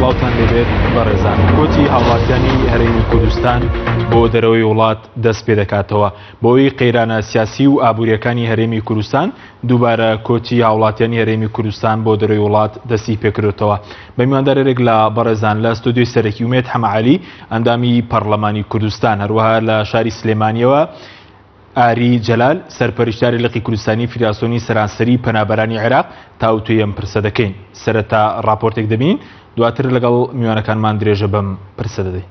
سڵاوتان لێبێت بەڕێزان. کۆچی هاوڵاتیانی هەرێمی کوردستان بۆ دەرەوەی وڵات دەست پێ دەکاتەوە. بەهۆی قەیرانە سیاسی و ئابووریەکانی هەرێمی کوردستان دووبارە کۆچی هاوڵاتیانی هەرێمی کوردستان بۆ دەرەوەی وڵات دەستی پێکردوتەوە. بە میواندارێک لە بەڕێزان لە ستۆدیۆی سەرەکی ئومێد حەمەعەلی ئەندامی پەڕلەمانی کوردستان هەروەها لە شاری سلێمانیەوە ئاری جەلال، سەرپەرشتیاری لقی کوردستانی فیدراسیۆنی سەرانسەری پەنابەرانی عێراق تاوتوێی ئەم پرسە دەکەین. سەرەتا ڕاپۆرتێک دەبینین، دواتر لەگەڵ میوانەکانمان درێژە بەم پرسە دەدەین.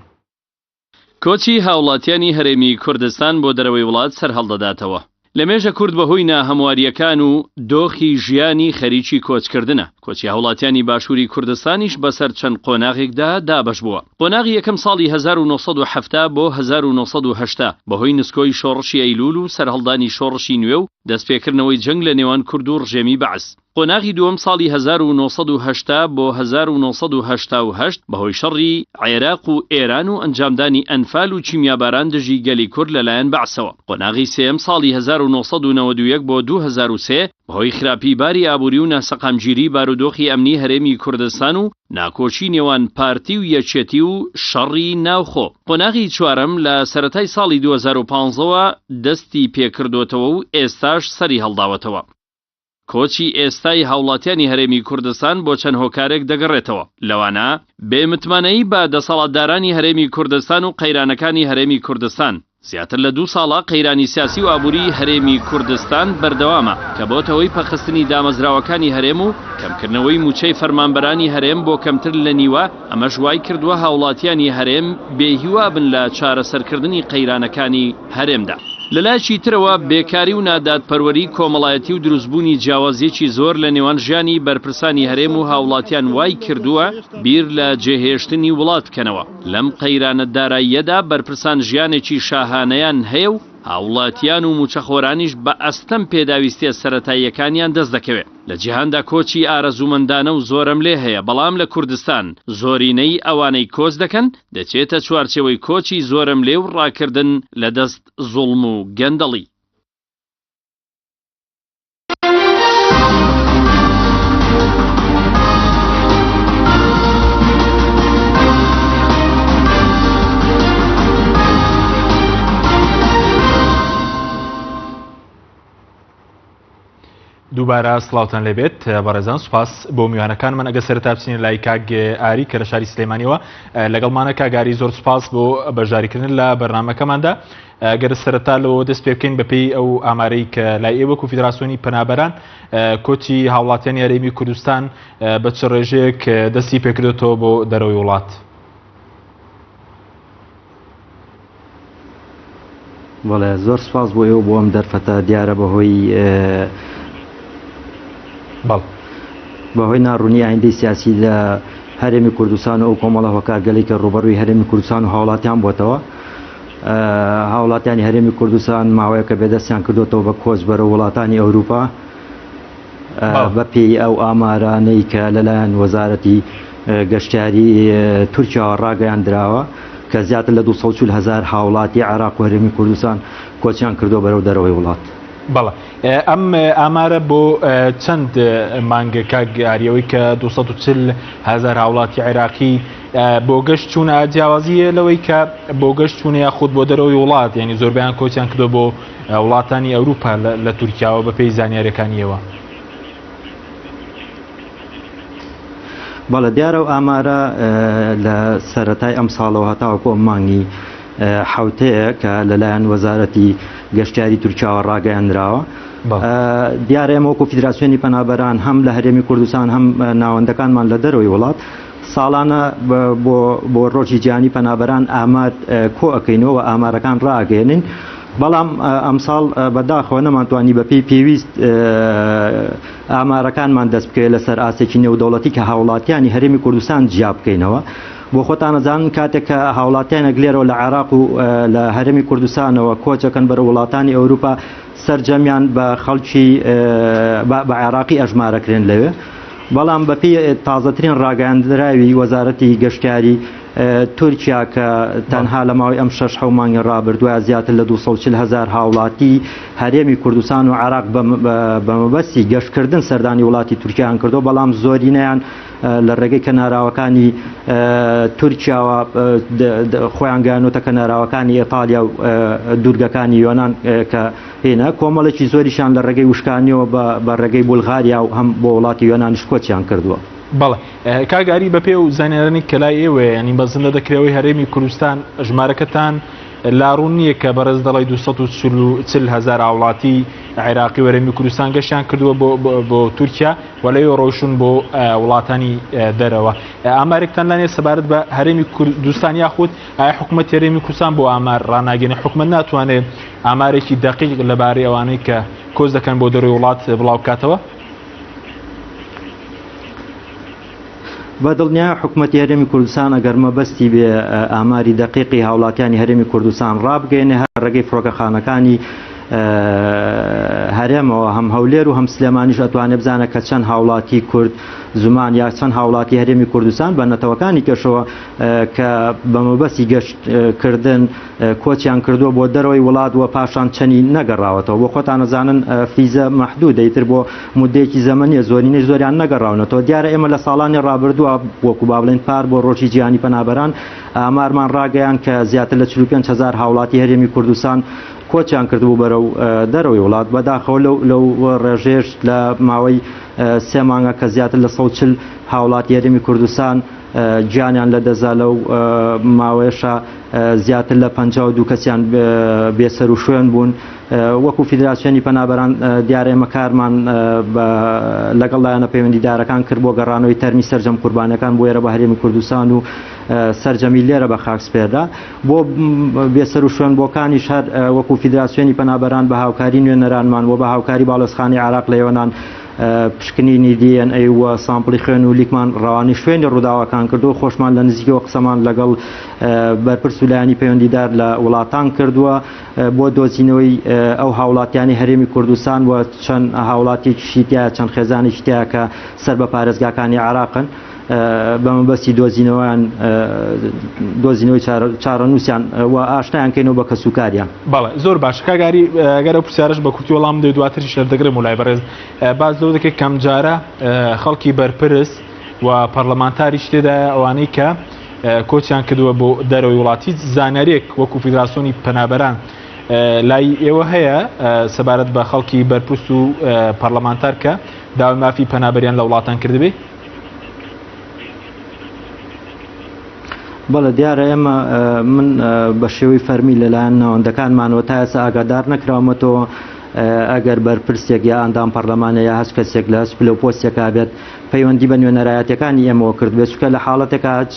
کۆچی هاوڵاتیانی هەرێمی کوردستان بۆ دەرەوەی وڵات سەرهەڵدەداتەوە. لەمێژە کورد بەهۆی ناهەموارییەکان و دۆخی ژیانی خەریکی کۆچکردنە. کۆچی هاوڵاتیانی باشووری کوردستانیش بەسەر چەند قۆناغێکدا دابەش بووە. قۆناغی یەکەم ساڵی 1970 بۆ 1980 بەهۆی نسکۆی شۆڕشی ئەیلوول و سەرهەڵدانی شۆڕشی نوێ و دەستپێکردنەوەی جەنگ لە نێوان کورد و ڕژێمی بەعس. قۆناغی دووەم ساڵی 1980 بۆ 1988 بەهۆی شەڕی عێراق و ئێران و ئەنجامدانی ئەنفال و کیمیاباران دژی گەلی کورد لەلایەن بەعسەوە. قۆناغی سێیەم ساڵی 1991 بۆ 2003 بەهۆی خراپی باری ئابووری و ناسەقامگیری بارودۆخی ئەمنی هەرێمی کوردستان و ناکۆکی نێوان پارتی و یەکێتی و شەڕی ناوخۆ، قۆناغی چوارەم لە سەرەتای ساڵی 2015 وە دەستی پێکردۆتەوە و ئێستاش سەری هەڵداوەتەوە. کۆچی ئێستای هاوڵاتیانی هەرێمی کوردستان بۆ چەند هۆکارێک دەگەڕێتەوە، لەوانە، بێ متمانەیی بە دەسەڵاتدارانی هەرێمی کوردستان و قەیرانەکانی هەرێمی کوردستان، زیاتر لە دوو ساڵە قەیرانی سیاسی و ئابووریی هەرێمی کوردستان بەردەوامە، کە بۆتە هۆی پەکخستنی دامەزراوەکانی هەرێم و کەمکردنەوەی مووچەی فەرمانبەرانی هەرێم بۆ کەمتر لە نیوە، ئەمەش وایکردووە هاوڵاتیانی هەرێم بێهیوا بن لە چارەسەرکردنی قەیرانەکانی هەرێمدا. لەلایەکی ترەوە بێکاری و نادادپەروەری کۆمەڵایەتی و دروستبوونی جیاوازییەکی زۆر لە نێوان ژیانی بەرپرسانی هەرێم و هاوڵاتیان وایکردووە بیر لە جێهێشتنی وڵات بکەنەوە. لەم قەیرانە داراییەدا بەرپرسان ژیانێکی شاهانەیان هەیە و هاوڵاتیان و موچەخۆرانیش بە ئەستەم پێداویستیە سەرەتاییەکانیان دەست دەکەوێ. لە جیهاندا کۆچی ئارەزوومەندانە و زۆرەملێ هەیە، بەڵام لە کوردستان زۆرینەی ئەوانەی کۆچ دەکەن دەچێتە چوارچێوەی کۆچی زۆرەملێ و ڕاکردن لە دەست زوڵم و گەندەڵی. دووبارە سڵاوتان لێبێت بەڕێزان سوپاس بۆ میوانەکان من ئەگە سەرتا بچینە لای کاک ئاری کە لە شاری سلێمانیەوە لەگەڵمانە کاگاری زۆر سوپاس بۆ بەشداریکردن لە بەرنمەکەماندا گەر سەرەتا لەوە دەست پێ بکەین بەپێی ئەو ئامارەی کە لای ئێوە وەکو فیدراسیۆنی پەنابەران کۆچی هاوڵاتیانی هەرێمی کوردستان بە چ ڕێژەیەک دەستی پێکردێتەوە بۆ دەرەوەی وڵات؟ بەڵێ زۆر سپاس بۆ ئێوە بۆ ئەم دەرفەتە دیارە بەهۆی بەڵ بەهۆی ناڕوونی ئایندەی سیاسی لە هەرێمی کوردستان و ئەو کۆمەڵە هۆکارگەلی کە ڕوبەڕووی هەرێمی کوردستان و هاوڵاتیان بۆتەوە هاوڵاتیانی هەرێمی کوردستان ماوەیەکە بێدەستیان کردوتەوە بە کۆچ بەرەو وڵاتانی ئەوروپا بەپێی ئەو ئامارانەی کە لەلایەن وەزارەتی گەشتیاری تورکیاوە ڕاگەیاندراوە کە زیاتر لە 240 هەزار هاوڵاتی عێراق و هەرێمی کوردستان کۆچیان کردووە بەرەو دەرەوەی وڵات. بەڵێ ئەم ئامارە بۆ چەند مانگە کاک ئاری ئەوەی کە 240 هەزار هاوڵاتی عێراقی بۆ گەشت چوونە جیاوازی هەیە لەوەی کە بۆ گەشت چوونە یاخود بۆ دەرەوەی وڵات یعنی زۆربیان کۆچیان کردو بۆ وڵاتانی ئەوروپا لە تورکیاوە بەپێی زانیاریەکانیەوە. بەڵێ دیارە و ئامارە لە سەرەتای ئەم ساڵەوە هەتاوەکو ئەم مانگی حوتەیە کە لەلایەن وەزارەتی گەشتیاری تورکیاوە ڕاگەیاندراوە دیارە ئێمە وەکو فیدراسیۆنی پەنابەران هەم لە هەرێمی کوردستان هەم ناوەندەکانمان لە دەرەوەی وڵات ساڵانە بۆ بۆ ڕۆژی جیهانی پەنابەران ئامار کۆ ئەکەینەوە و ئامارەکان ڕاگەێنین بەڵام ئەمساڵ بەداخەوە نەمانتوانی بەپێی پێویست ئامارەکانمان دەست بکەوێت لەسەر ئاستێکی نێودەوڵەتی کە هاوڵاتیانی هەرێمی کوردستان جیا بکەینەوە بۆ خۆتان ئەزانن کاتێک کە هاوڵاتیانێک لێرەوە لە عێراق و لە هەرێمی کوردستانەوە کۆچەکەن بەرەو وڵاتانی ئەوروپا سەرجەمیان بە خەڵکی بە عێراقی ئەژمارەکرێن لەوێ بەڵام بەپێی تازەترین ڕاگەیاندراوی وەزارەتی گەشتیاری تورکیا کە تەنها لە ماوەی ئەم شەش حەو مانگی ڕابردووە زیاتر لە 240 هەزار هاوڵاتی هەرێمی کوردستان و عێراق بە مەبەستی گەشتکردن سەردانی وڵاتی تورکیان کردو بەڵام زۆرینەیان لە ڕێگەی کەناراوەکانی تورکیاوە خۆیان گەیانۆتە کەناراوەکانی ئیتالیا و دوورگەکانی یۆنان کە هێنا کۆمەڵێکی زۆریشیان لە ڕێگەی وشکانیەوە بە ڕێگەی بولغاریا و هەم بۆ وڵاتی یۆنانیش کۆچیان کردووە. بەڵێ کاک ئاری بەپێ و زانیارانی کە لای ئێوەیە ینی بەزندە دەکرێەوەی هەرێمی کوردستان ژمارەکەتان لاڕوون نییە کە بەڕێز دەڵی 240 هزار هاوڵاتی عێراقی و هەرێمی کوردستان گەشتیان کردووە بۆ بۆ تورکیا و لەوێ ڕۆیشتون بۆ وڵاتانی دەرەوە ئامارێکتان لانێ سەبارەت بە هەرێمی کوردستان یاخود ئایا حکومەت هەرێمی کوردستان بۆ ئامار ڕاناگەێنێ حکومەت ناتوانێت ئامارێکی دەقیق لەبارەی ئەوانەی کە کۆچ دەکەن بۆ دەرەوەی وڵات بڵاو بکاتەوە؟ بە دڵنیایی حکومەتی هەرێمی کوردستان ئەگەر مەبەستی بێ ئاماری دەقیقی هاوڵاتیانی هەرێمی کوردستان ڕابگەیەنێ هەر ڕێگەی فڕۆکەخانەکانی هەرێمەوە هەم هەولێر و هەم سلێمانیش ئەتوانێ بزانە کە چەند هاوڵاتی کورد زمان یا چەند هاوڵاتی هەرێمی کوردستان بە نەتەوەکانی کەشەوە کە بە مەبەستی گەشتکردن کۆچیان کردووە بۆ دەرەوەی وڵات و پاشان چەنی نەگەڕاوەتەوە. بۆ خۆتان ئەزانن فیزە مەحدودە ئیتر بۆ مودەیەکی زەمەنیە زۆرینەی زۆریان نەگەڕاونەتەوە. دیارە ئێمە لە ساڵانی ڕابردووە وەکو با بڵێین پار بۆ ڕۆژی جیهانی پەنابەران ئامارمان ڕاگەیاند کە زیاتر لە 45 هەزار هاوڵاتی هەرێمی کوردستان کۆچیان کردبوو بەرەو دەرەوەی وڵات. بەداخەوە لەو لەو ڕێژەیەش لە ماوەی سێ مانگە کە زیاتر لە 140 هاوڵاتی هەرێمی کوردستان گیانیان لەدەستدا لەو ماوەیەشا زیاتر لە 52 کەسیان بێسەروشوێن بوون. وەکو فیدراسیۆنی پەنابەران دیارە ئێمە کارمان لەگەڵ لایەنە پەیوەندیدارەکان کرد بۆ گەڕانەوەی تەرمی سەرجەم قوربانیەکان بۆ ئێرە بە هەرێمی کوردستان و سەرجەمی لێرە بە خاک سپێردا. بۆ بێسەروشوێن بۆکانیش هەر وەکو فیدراسیۆنی پەنابەران بە هاوکاری نوێنەرانمان و بە هاوکاری باڵێزخانەی عێراق لە یۆنان پشکنینی دی ئێن ئەی و سامپڵی خوێن و لیکمان ڕەوانەی شوێنی ڕووداوەکان کردووە، خۆشمان لە نزیکەوە قسەمان لەگەڵ بەرپرس و لایەنی پەیوەندیدار لە وڵاتان کردووە بۆ دۆزینەوەی ئەو هاوڵاتیانی هەرێمی کوردستان و چەند هاوڵاتیەکیشی تیایە چەند خێزانێکی تیایە کە سەر بە پارێزگاکانی عێراقن. بە مەبەستی دۆزینەوەیان دۆزینەوەی چارەنووسیان و ئاشنایان کەینەوە بە کەسوکاریان. بەڵێ زۆر باش کاک ئاری گەر ئەو پرسیارەش بە کورتی وەڵام بدەی دواتریش دەگرم و لای بەڕێز باس لەوە دەکەی کەمجارە خەڵکی بەرپرس و پەرلەمانتاریش تێدایە ئەوانەی کە کۆچیان کردووە بۆ دەرەوەی وڵات هیچ زانیاریەک وەکو فیدراسیۆنی پەنابەران لای ئێوە هەیە سەبارەت بە خەڵکی بەرپرس و پەرلەمانتار کە داوای مافی پەنابەریان لە وڵاتان کردبێ؟ بەڵێ دیارە ئێمە من بە شێوەی فەرمی لەلایەن ناوەندەکانمانەوە تا ئێستا ئاگادار نەکراومەتەوە ئەگەر بەرپرسێک یا ئەندام پەرلەمانە یا هەچ کەسێک لە هەچ پلە و پۆستێکا بێت پەیوەندی بە نوێنەرایەتەکانی ئێمەوە کردبێت چونکە لە حاڵەتێکا هەچ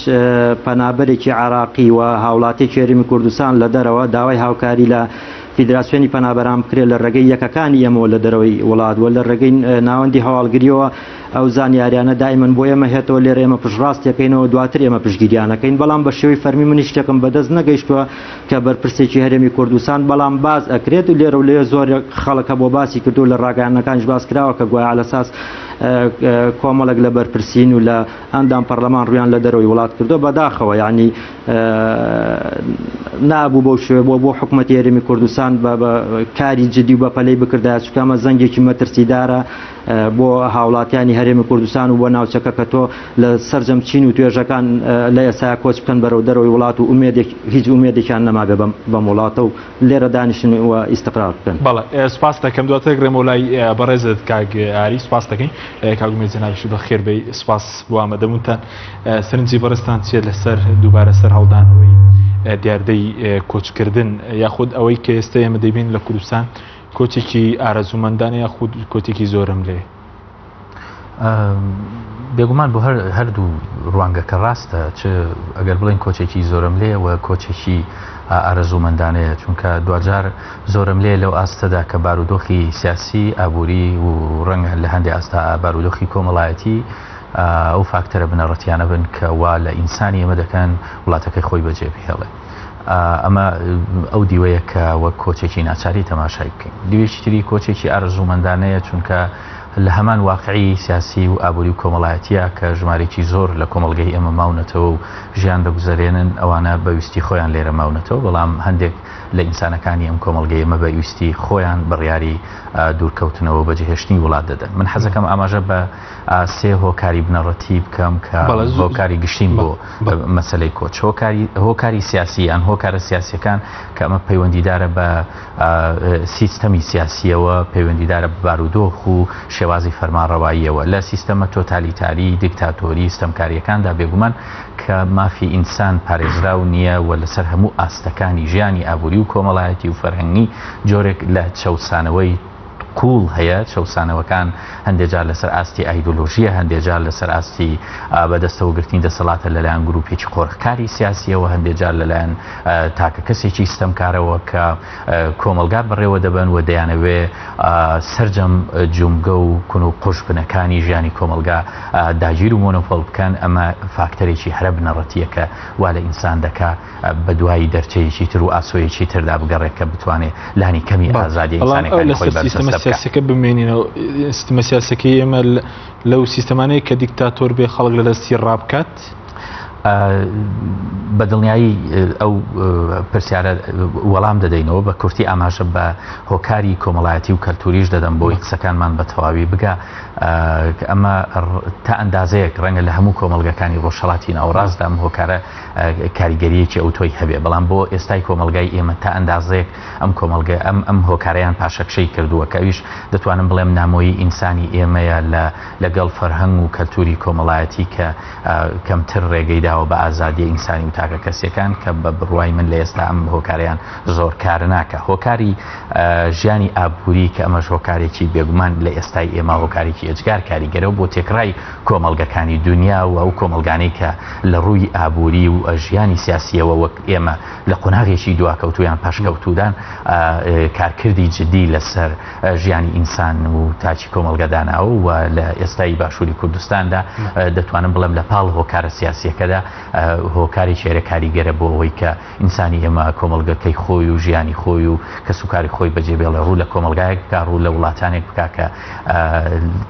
پەنابەرێکی عێراقی و هاوڵاتیەکی هەرێمی کوردستان لە دەرەوە داوای هاوکاری لە فیدراسیۆنی پەنابەران بکرێت لە ڕێگەی یەکەکانی ئێمەوە لە دەرەوەی وڵات و لە ڕێگەی ناوەندی هەواڵگریەوە ئەو زانیاریانە دایمەن بۆ ئێمە هێتەوە لێرە ئێمە پشتڕاستی ئەکەینەوە دواتر ئێمە پشتگیریان ئەکەین بەڵام بە شێوەی فەرمی من هیچ شتێکم بەدەست نەگەیشتووە کە بەرپرسێکی هەرێمی کوردستان بەڵام باس ئەکرێت و لێرە و لەوێ زۆر خەڵک هەبووە باسی کردووە لە ڕاگەیاندنەکانیش باس کراوە کە گوایە عەلەساس کۆمەڵێک لە بەرپرسین و لە ئەندام پەرلەمان ڕویان لە دەرەوەی وڵات کردووە بەداخەوە یعنی نابوو بەو شێوە بۆ بۆ حکوومەتی هەرێمی کوردستان بە کاری جدی و بە پەلەی بکردایە چونکە ئەمە زەنگێکی مەترسیدارە بۆ هاوڵاتیانی هەرێمی کوردستان و بۆ ناوچەکە کە تۆ لە سەرجەم چین و توێژەکان لە ئێستایا کۆچ بکەن بەرەو دەرەوەی وڵات و ئومێدێک هیچ ئومێدێکیان نەمابێ بەم بەم وڵاتە و لێرە دانیشن و ئیستقرار بکەن. بەڵێ سوپاست دەکەم دواتر دەگەڕێمەوە لای بەڕێزت کاک ئاری سوپاست دەکەین کاک ئومێد جەنابیشی بەخێر بێی سوپاس بۆ ئامادەبوونتان سەرنجی بەڕێزتان چییە لەسەر دووبارە سەرهەڵدانەوەی دیاردەی کۆچکردن یاخود ئەوەی کە ئێستا ئێمە دەیبین لە کوردستان کۆچێکی ئارەزوومەندانە یاخود کۆچێکی زۆرەملێ؟ بێگومان بۆ هەردوو ڕوانگەکە ڕاستە چ ئەگەر بڵێن کۆچێکی زۆرەملێ و کۆچێکی ئارەزوومەندانەیە چونکە دواجار زۆرەملێ لەو ئاستەدا کە بارودۆخی سیاسی ئابووری و ڕەنگە لە هەندێک ئاستا بارودۆخی کۆمەڵایەتی ئەو فاکتەرە بنەڕەتیانە بن کە وا لە ئینسانی ئێمە دەکەن وڵاتەکەی خۆی بەجێ بهێڵێ. ئەمە ئەو دیوەیە کە وەک کۆچێکی ناچاری تەماشای بکەین. دیوێکی تری کۆچێکی ئارەزوومەندانەیە چونکە لە هەمان واقعی سیاسی و ئابووری و کۆمەڵایەتیە کە ژمارێکی زۆر لە کۆمەڵگەی ئێمە ماونەتەوە و ژیان دەگوزەرێنن، ئەوانە بە ویستی خۆیان لێرە ماونەتەوە، بەڵام هەندێک لە ئینسانەکانی ئەم کۆمەڵگەی ئێمە بە ویستی خۆیان بڕیاری دوورکەوتنەوە و بەجێهێشتنی وڵات دەدەن. من حەزەکەم ئاماژە بە سێ هۆکاری بنەڕەتی بکەم کە هۆکاری گشتین بۆ مەسەلەی کۆچ. هۆکاری سیاسی یان هۆکارە سیاسیەکان کە ئەمە پەیوەندیدارە بە سیستەمی سیاسیەوە، پەیوەندیدارە بە بارودۆخ و شێوازی فەرمانڕەواییەوە. لە سیستەمە تۆتالیتاری، دیکتاتۆری، ستەمکاریەکاندا بێگومان کە مافی ئینسان پارێزراو نییە و لەسەر هەموو ئاستەکانی ژیانی ئابووری و کۆمەڵایەتی و فەرهەنگی جۆرێک لە چەوسانەوەی قووڵ هەیە، چەوسانەوەکان هەندێ جار لەسەر ئاستی ئایدۆلۆژییە، هەندێ جار لەسەر ئاستی بەدەستەوەگرتنی دەسەڵاتە لەلایەن گرووپێکی قۆرخکاری سیاسییەوە، هەندێ جار لەلایەن تاکە کەسێکی ستەمکارەوە کە کۆمەڵگا بەڕێوە دەبەن و دەیانەوێ سەرجەم جومگە و کون و قوژبنەکانی ژیانی کۆمەڵگا داگیر و مۆنۆپۆل بکەن، ئەمە فاکتەرێکی هەرە بنەڕەتییە کە وا لە ئینسان دەکا بەدوای دەرچەیەکی تر و ئاسۆیەکی تردا بگەڕێت کە بتوانێت لانی کەمی ئازادی ئینسانەکانی خۆی بەرجەستە بکات. سیستەمە سیاسیەکە بمێنینەوە، سیستمە سیاسەکەی ئێمە لەو سیستەمانەیە کە دیکتاتۆر بێ خەڵک لە دەستی ڕابکات؟ بە دڵنیایی ئەو پرسیارە وەڵام دەدەینەوە بە کورتی ئاماژە بە هۆکاری کۆمەڵایەتی و کەلتوریش دەدەم بۆی قسەکانمان بە تەواوی بگا ئەمە تا ئەندازەیەک ڕەنگە لە هەموو کۆمەڵگەکانی ڕۆژهەڵاتی ناوەڕاستدا ئەم هۆکارە کاریگەریەکی ئەوتۆی هەبێ بەڵام بۆ ئێستای کۆمەڵگای ئێمە تا ئەندازەیەک ئەم کۆمەڵگە ئەم ئەم هۆکارەیان پاشەکشەی کردووە کە ئەویش دەتوانم بڵێم نامۆیی ئینسانی ئێمەیە لە لەگەڵ فەرهەنگ و کەلتوری کۆمەڵایەتی کە کەمتر ڕێگەی داوە بە ئازادیە ئینسانی و تاکە کەسیەکان کە بە بڕوای من لە ئێستا ئەم هۆکارەیان زۆر کار ناکە هۆکاری ژیانی ئابووری کە ئەمەش هۆکارێکی بێگومان لە ئێستای ئێمە هۆکارێکی ئێجگار کاریگەرە و بۆ تێکڕای کۆمەڵگەکانی دونیا و ئەو کۆمەڵگانەی کە لە ڕووی ئابووری و ژیانی سیاسییەوە وەک ئێمە لە قۆناغێکی دواکەوتوو یان پاشکەوتوودان کارکردی جدی لەسەر ژیانی ئینسان و تاکی کۆمەڵگە داناوە و لە ئێستای باشووری کوردستاندا دەتوانم بڵێم لە پاڵ هۆکارە سیاسییەکەدا هۆکارێکی هەرە کاریگەرە بۆ ئەوەی کە ئینسانی ئێمە کۆمەڵگەکەی خۆی و ژیانی خۆی و کەسوکاری خۆی بەجێ بێڵێ ڕوو لە کۆمەڵگایەک بکا ڕوو لە وڵاتانێک بکا کە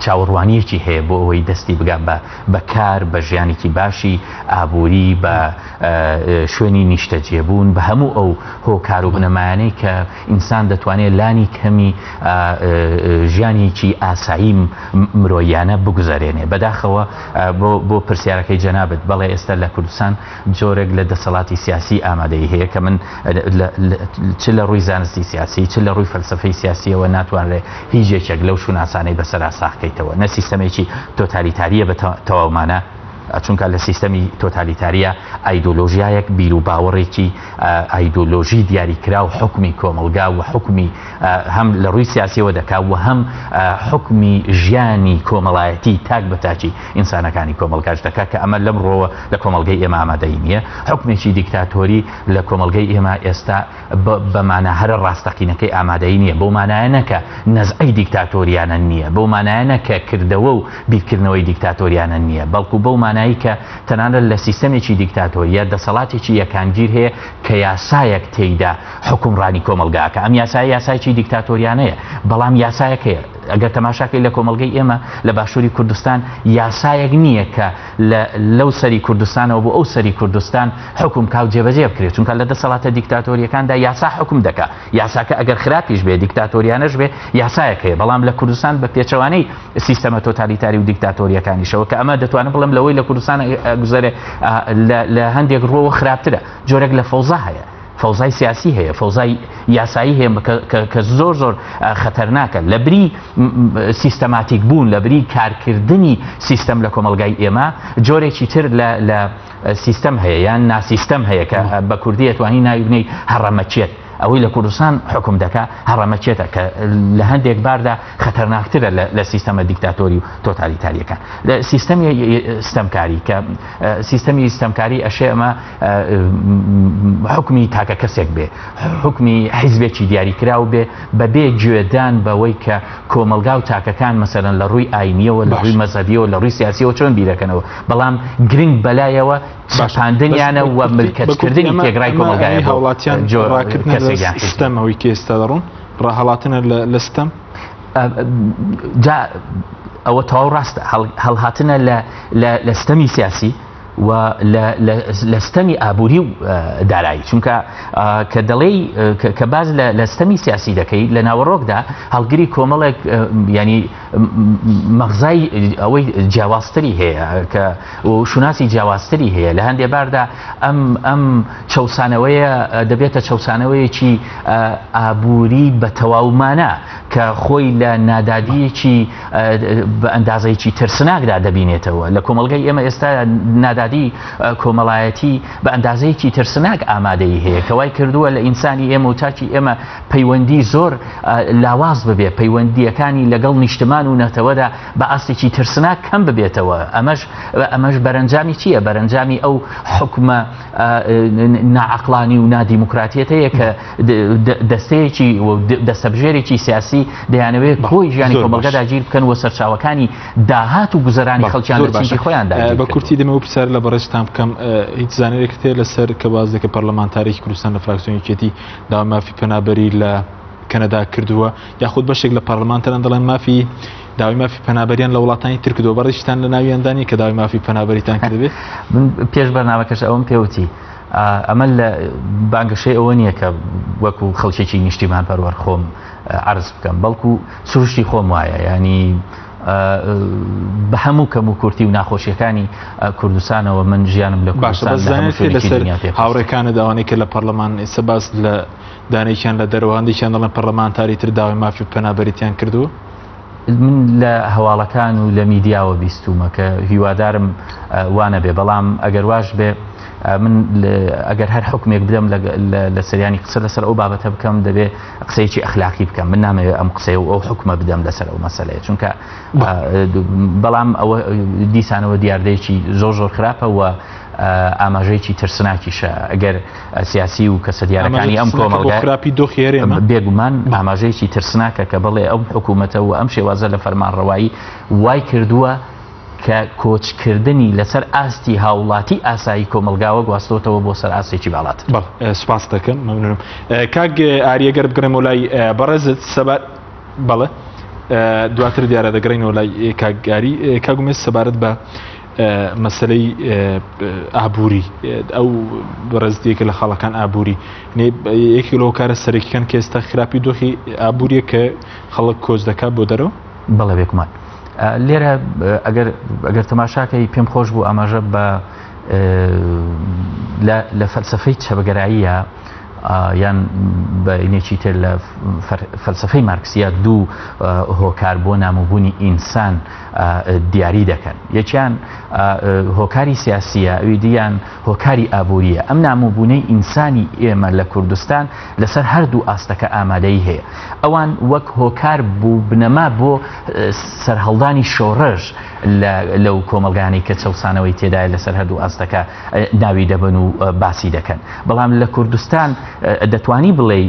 چاوەڕوانیەکی هەیە بۆ ئەوەی دەستی بگا بە بە کار بە ژیانێکی باشی ئابووری بە شوێنی نیشتەجێبوون بە هەموو ئەو هۆکار و بنەمایانەی کە ئینسان دەتوانێت لانی کەمی ژیانێکی ئاسایی مرۆیانە بگوزارێنێ بەداخەوە بۆ پرسیارەکەی جەنابت بەڵێ ئێستا لە کوردستان جۆرێک لە دەسەڵاتی سیاسی ئامادەیی هەیە کە من چ لە ڕووی زانستی سیاسی چ لە ڕووی فەلسەفەی سیاسیەوە ناتوانرێ هیچ یەکێک لەو شوناسانەی بەسەرا ساغکەیتەوە نە سیستەمێکی تۆتالیتاریە بە تەواومانە چونکە لە سیستەمی تۆتالیتاریە ئایدۆلۆژیایەک بیر و باوەڕێکی ئایدۆلۆژی دیاریکراو حکومی کۆمەڵگا و حکومی هەم لە ڕووی سیاسیەوە دەکا و هەم حکومی ژیانی کۆمەڵایەتی تاک بە تاکی ئینسانەکانی کۆمەڵگاش دەکا کە ئەمە لەم ڕۆوە لە کۆمەڵگەی ئێمە ئامادەیی نییە. حوکمێکی دیکتاتۆری لە کۆمەڵگەی ئێمە ئێستا بە مانا هەرە ڕاستەقینەکەی ئامادەیی نییە. بەو مانایە نە کە نەزعەی دیکتاتۆریانە نییە، بەو مانایە نە کە کردەوە و بیرکردنەوەی دیکتاتۆریانە نییە، بەڵکو بەو مانایی کە تەنانەت لە سیستەمێکی دیکتاتۆرییە دەسەڵاتێکی یەکانگیر هەیە کە یاسایەک تێیدا حوکمڕانی کۆمەڵگا ئەکا. ئەم یاسایە یاسایەکی دیکتاتۆریانەیە، بەڵام یاسایەک هەیە. ئەگەر تەماشاکەی لە کۆمەڵگەی ئێمە لە باشووری کوردستان یاسایەک نییە کە لە لەو سەری کوردستانەوە بۆ ئەو سەری کوردستان حوکم کا و جێبەجێ بکرێت چونکە لە دەسەڵاتە دیکتاتۆریەکاندا یاسا حوکم دەکا یاساکە ئەگەر خراپیش بێ دیکتاتۆریانەش بێ یاسایەک هەیە بەڵام لە کوردستان بە پێچەوانەی سیستەمە تۆتالیتاری و دیکتاتۆریەکانیشەوە کە ئەمە دەتوانم بڵێم لەوەی لە کوردستان گوزەرێ لە هەندێک ڕووەوە خراپترە جۆرێک لە فەوزا هەیە فەوزای سیاسی هەیە فەوزای یاسایی هەیە کە زۆر زۆر خەتەرناکە لە بری سیستەماتیک بوون لە بری کارکردنی سیستەم لە کۆمەلگای ئێمە جۆرێکی تر لە سیستەم هەیە یان ناسیستەم هەیە کە بە کوردی ئەتوانی ناوی بنەی هەڕەمەکیەت ئەوەی لە کوردستان حکوم دەکا هەڕەمەکێتە کە لە هەندێک باردا خەتەرناکترە لە سیستەمە دیکتاتۆری و تۆتالیتاریەکان لە سیستەمی ستەمکاری کە سیستەمی ستەمکاری ئەشێ ئەمە حکومی تاکە کەسێک بێ حکومی حیزبێکی دیاریکراو بێ بەبێ گوێدان بەوەی کە کۆمەلگا و تاکەکان مەسەرەن لە ڕووی ئاینیەوە لە ڕووی مەزەبیەوە لە ڕووی سیاسیەوە چۆن بیرەکەنەوە بەڵام گرنگ بەلایەوە چەپاندنیانە و ملکەچکردنی تێگرای کۆمەلگای هاوڵاتیان ڕاکردن ستەمەوەی کە ئێستا دەڕۆن ڕاهەڵاتنە لە ستەم. جا ئەوە تەواو ڕاستە هەڵهاتنە لە ستەمی سیاسی و لە ستەمی ئابووری و دارایی چونکە کە دەڵێی کە باز لە ستەمی سیاسی دەکەی لە ناوەڕۆکدا هەڵگری کۆمەڵێک ینی مەغزای ئەوەی جیاوازتری هەیە کە شوناسی جیاوازتری هەیە لە هەندێ باردا ئەم ئەم چەسانەوەیە دەبێتە چەسانەوەیەکی ئابووری بە تەواومانە کە خۆی لە نادادیەکی بە ئەندازەیەکی ترسناکدا دەبینێتەوە. لە کۆمەڵگەی ئێمە ئێستا نادادی کۆمەڵایەتی بە ئەندازەیەکی ترسناک ئامادەیی هەیە کە وای کردووە لە ئینسانی ئێمە و تاکی ئێمە پەیوەندی زۆر لاواز ببێ، پەیوەندییەکانی لەگەڵ نیشتمان و نەتەوەدا بە ئاستێکی ترسناک کەم ببێتەوە. ئەمەش ئەمەش بەرەنجامی چییە؟ بەرەنجامی ئەو حوکمە ناعەقڵانی و نادیموکراتیەتەیە کە دەستەیەکی و دەستەبژێرێکی سیاسی دەیانەوێت کۆی ژیانی کۆمەڵگە داگیر بکەن و سەرچاوەکانی داهات و گوزەرانی خەڵکیان لە چینی خۆیان داگیر بە کورتی دەمەوە پرسیار لە بەڕێزتان بکەم هیچ زانیاریێکت هەیە لەسەر کە باس دەکە پەرلەمانتارێکی کوردستان لە فراکسیۆنی یەکێتی داوای مافی پەنابەری لە کەنەدا کردووە یاخود بەشێک لە پەرلەمانتاران دەڵێن مافی داوای مافی پەنابەریان لە وڵاتانی تر کردووە بەڕێزتان لە ناویاندا نییە کە داوای مافی پەنابەریتان کردبێت؟ من پێش بەرنامەکەش ئەوەم پێوتی ئەمە لە بانگەشەی ئەوە نییە کە وەکو خەڵکێکی نیشتیمان پەروەر خۆم عرض بکەم بەڵکو سروشتی خۆم وایە ینی بە هەموو کەم و کورتی و ناخۆشیەکانی کوردستانەوە من ژیانم لە کوردستان لەسەر هاوڕێکانە داوانەی کە لە پەرلەمان ئێستا باس لە دانێکیان لە دەرەوە هەندێکیان دەڵێن پەرلەمانتاری تر داوای مافی پەنابەریتیان کردووە من لە هەواڵەکان و لە میدیاوە بیستومە کە هیوادارم وانەبێ بەڵام ئەگەر واش بێ من ئەگەر هەر حکمێک بدەم لە سەریانی قسە لەسەر ئەو بابەتە بکەم دەبێ قسەیەکی ئەخلاقی بکەم من نامەوێت ئەم قسەیە و ئەو حکومە بدەم لەسەر ئەو مەسلەیە چونکە بەڵام ئەوە دیسانەوە دیاردەیەکی زۆر زۆر خراپە و ئاماژەیەکی ترسناکیشە ئەگەر سیاسی و کەسە دیارەکانی ئەم کۆمەڵگا خراپی دۆخی هەرێمە بێگومان ئاماژەیەکی ترسناکە کە بڵێ ئەم حکوومەتە و ئەم شێوازە لە فەرمانڕەوایی وای کردووە کە کۆچکردنی لەسەر ئاستی هاوڵاتی ئاسایی کۆمەڵگاوە گواستۆتەوە بۆ سەر ئاستێکی باڵاتر. بەڵێ سوپاست دەکەم مەمنونم کاک ئاری ئەگەر بگەڕێمەوە لای بەڕێزت سەبار بەڵێ دواتر دیارە دەگەڕێینەوە لای کاک ئاری کاک ئومێد سەبارەت بە مەسلەی ئابووری ئەو بەڕێزتیەکە لە خاڵەکان ئابووری یەکێک لە هۆکارە سەرەکیەکان کە ئێستا خراپی دۆخی ئابووریە کە خەڵک کۆچ دەکات بۆ دەرەوە؟ بەڵێ بێگومان لێرە ئەگەر ئەگەر تەماشاکەی پێم خۆش بوو ئاماژە بە لە فەلسفەی چەپگەراییە یان بە ئینێکی تر لە فەلسفەی مارکسیە دوو هۆکار بۆ نامۆبوونی ئینسان دیاری دەکەن یەکیان هۆکاری سیاسیە ئەوی دیان هۆکاری ئابووریە ئەم نامۆبوونەی ئینسانی ئێمە لە کوردستان لەسەر هەردوو ئاستەکە ئامادەیی هەیە ئەوان وەک هۆکار بوو بنەما بۆ سەرهەڵدانی شۆڕش لەو کۆمەڵگانەی کە چەوسانەوەی تێدایە لەسەر هەردوو ئاستەکە ناوی دەبەن و باسی دەکەن بەڵام لە کوردستان دەتوانی بڵێ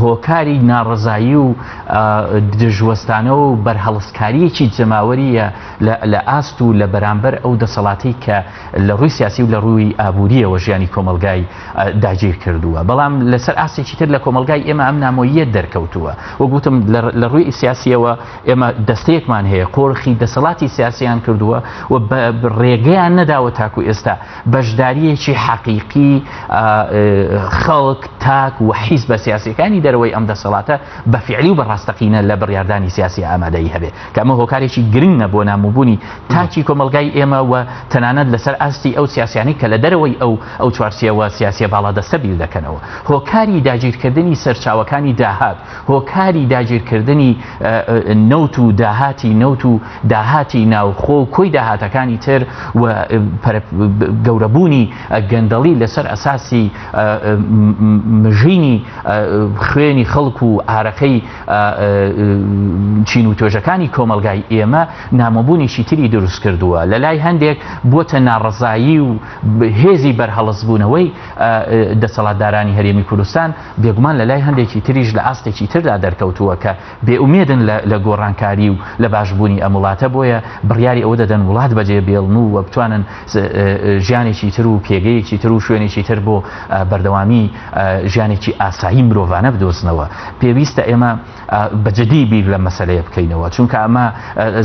هۆکاری ناڕەزایی و دژوەستانەوە و بەرهەڵستکارییەکی جەماوەرییە لە ئاست و لە بەرامبەر ئەو دەسەڵاتەی کە لە ڕووی سیاسی و لە ڕووی ئابوورییەوە ژیانی کۆمەڵگای داگیر کردووە بەڵام لەسەر ئاستێکی تر لە کۆمەڵگای ئێمە ئەم نامۆییە دەرکەوتووە وەک وتم لە ڕووی سیاسیەوە ئێمە دەستەیەکمان هەیە قۆرخی دەسەڵاتی سیاسیان کردووە و ڕێگەیان نەداوە تاکو ئێستا بەشدارییەکی حەقیقی خەڵک، تاک و حیزبە سیاسییەکانی دەرەوەی ئەم دەسەڵاتە بە فیعلی و بە ڕاستەقینە لە بڕیاردانی سیاسی ئامادەیی هەبێ کە ئەمە هۆکارێکی گرنگە بۆ نامۆبوونی تاکی کۆمەڵگای ئێمە و تەنانەت لەسەر ئاستی ئەو سیاسیانەی کە لە دەرەوەی ئەو ئەو چوارچێوە سیاسیە باڵادەستە بیر دەکەنەوە. هۆکاری داگیرکردنی سەرچاوەکانی داهات، هۆکاری داگیرکردنی نەوت و داهاتی نەوت و داهاتی ناوخۆ و کۆی داهاتەکانی تر و گەورەبوونی گەندەڵی لەسەر ئەساسی مژینی خوێنی خەڵک و ئارەقەی چین و توێژەکانی کۆمەڵگای ئێمە نامۆبوونێکی تری دروست کردووە لە لای هەندێک بووەتە ناڕەزایی و هێزی بەرهەڵستبوونەوەی دەسەڵاتدارانی هەرێمی کوردستان بێگومان لە لای هەندێکی تریش لە ئاستێکی تردا دەرکەوتووە کە بێئومێدن لە گۆڕانکاری و لە باشبوونی ئەم وڵاتە بۆیە بڕیاری ئەوە دەدەن وڵات بەجێ بێڵن و بتوانن ژیانێکی تر و پێگەیەکی تر و شوێنێکی تر بۆ بەردەوامی ژیانێکی ئاسایی مرۆڤانە بدۆزنەوە. پێویستە ئێمە بە جدی بیر لەم مەسەلەیە بکەینەوە، چونکە ئەمە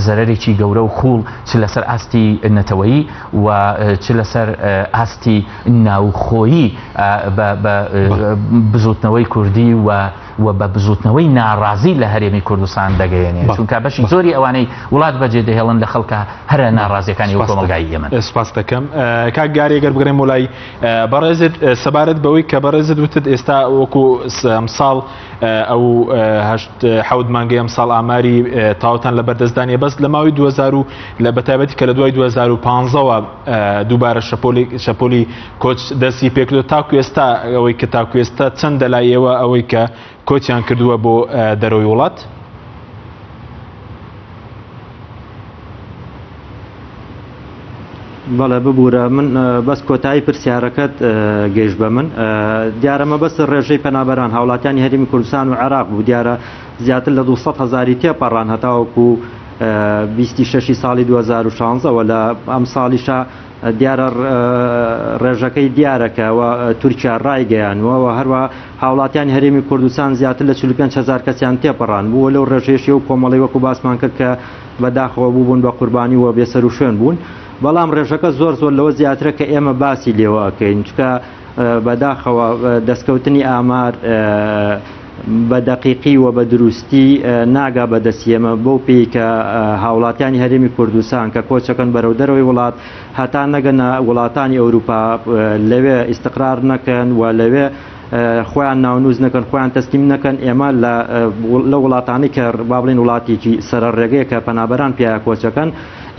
زەرەرێکی گەورە و قووڵ چ لەسەر ئاستی نەتەوەیی و چ لەسەر ئاستی ناوخۆیی بە بزووتنەوەی کوردی و و بە بزووتنەوەی ناڕازی لە هەرێمی کوردستان دەگەیەنێ، چونکە بەشی زۆری ئەوانەی وڵات بەجێ دەهێڵن لە خەڵکە هەرە ناڕازیەکانی و کۆمەڵگای ئێمەن. سپاست دەکەم کاک گاری. گەر بگەڕێم بۆ لای بەڕێزت سەبارەت بەوەی کە بەڕێزت وتت ئێستا وەکو ئەمساڵ ئەو هەشت حەوت مانگەی ئەمساڵ ئاماری تەواوتان لە بەردەستدانیە، بەس لە ماوەی 2000 و لە بەتایبەتی کە لە دوای 2015ەوە دووبارە شەپۆلی شەپۆلی کۆچ دەستی پێکردو تاکو ئێستا ئەوەی کە تاکو ئێستا چەندە لای ئێوە ئەوەی کە کۆچیان کردووە بۆ دەرەوەی وڵات؟ بەڵێ ببوورە من بەس کۆتایی پرسیارەکەت گەیشت بە من دیارە مەبەست ڕێژەی پەنابەران هاوڵاتیانی هەرێمی کوردستان و عێراق بوو دیارە زیاتر لە 200 هەزاری تێپەڕان هەتاوەکو 26 ساڵی 2016 وە لە ئەم ساڵیشە دیارە ڕێژەکەی دیارە کە تورکیا ڕایگەیانوە و هەروە هاوڵاتیانی هەرێمی کوردستان زیاتر لە 45 هەزار کەسیان تێپەڕان بووە لەو ڕێژەیەشی و کۆمەڵی وەکو باسمان کرد کە بەداخەوە بووبوون بە قوربانی و بێسەروشوێن بوون، بەڵام ڕێژەکە زۆر زۆر لەوە زیاترە کە ئێمە باسی لێوە ئەکەین، چونکە بەداخەوە دەستکەوتنی ئامار بە دەقیقی و بە دروستی ناگا بە دەستی ئێمە، بەو پێی کە هاوڵاتیانی هەرێمی کوردستان کە کۆچەکەن بەرەو دەرەوەی وڵات هەتا نەگەنە وڵاتانی ئەوروپا لەوێ ئیستقرار نەکەن و لەوێ خۆیان ناونووس نەکەن، خۆیان تەسلیم نەکەن، ئێمە لە لەو وڵاتانەی کە با بڵێین وڵاتێکی سەرە ڕێگەیە کە پەنابەران پیایا کۆچەکەن،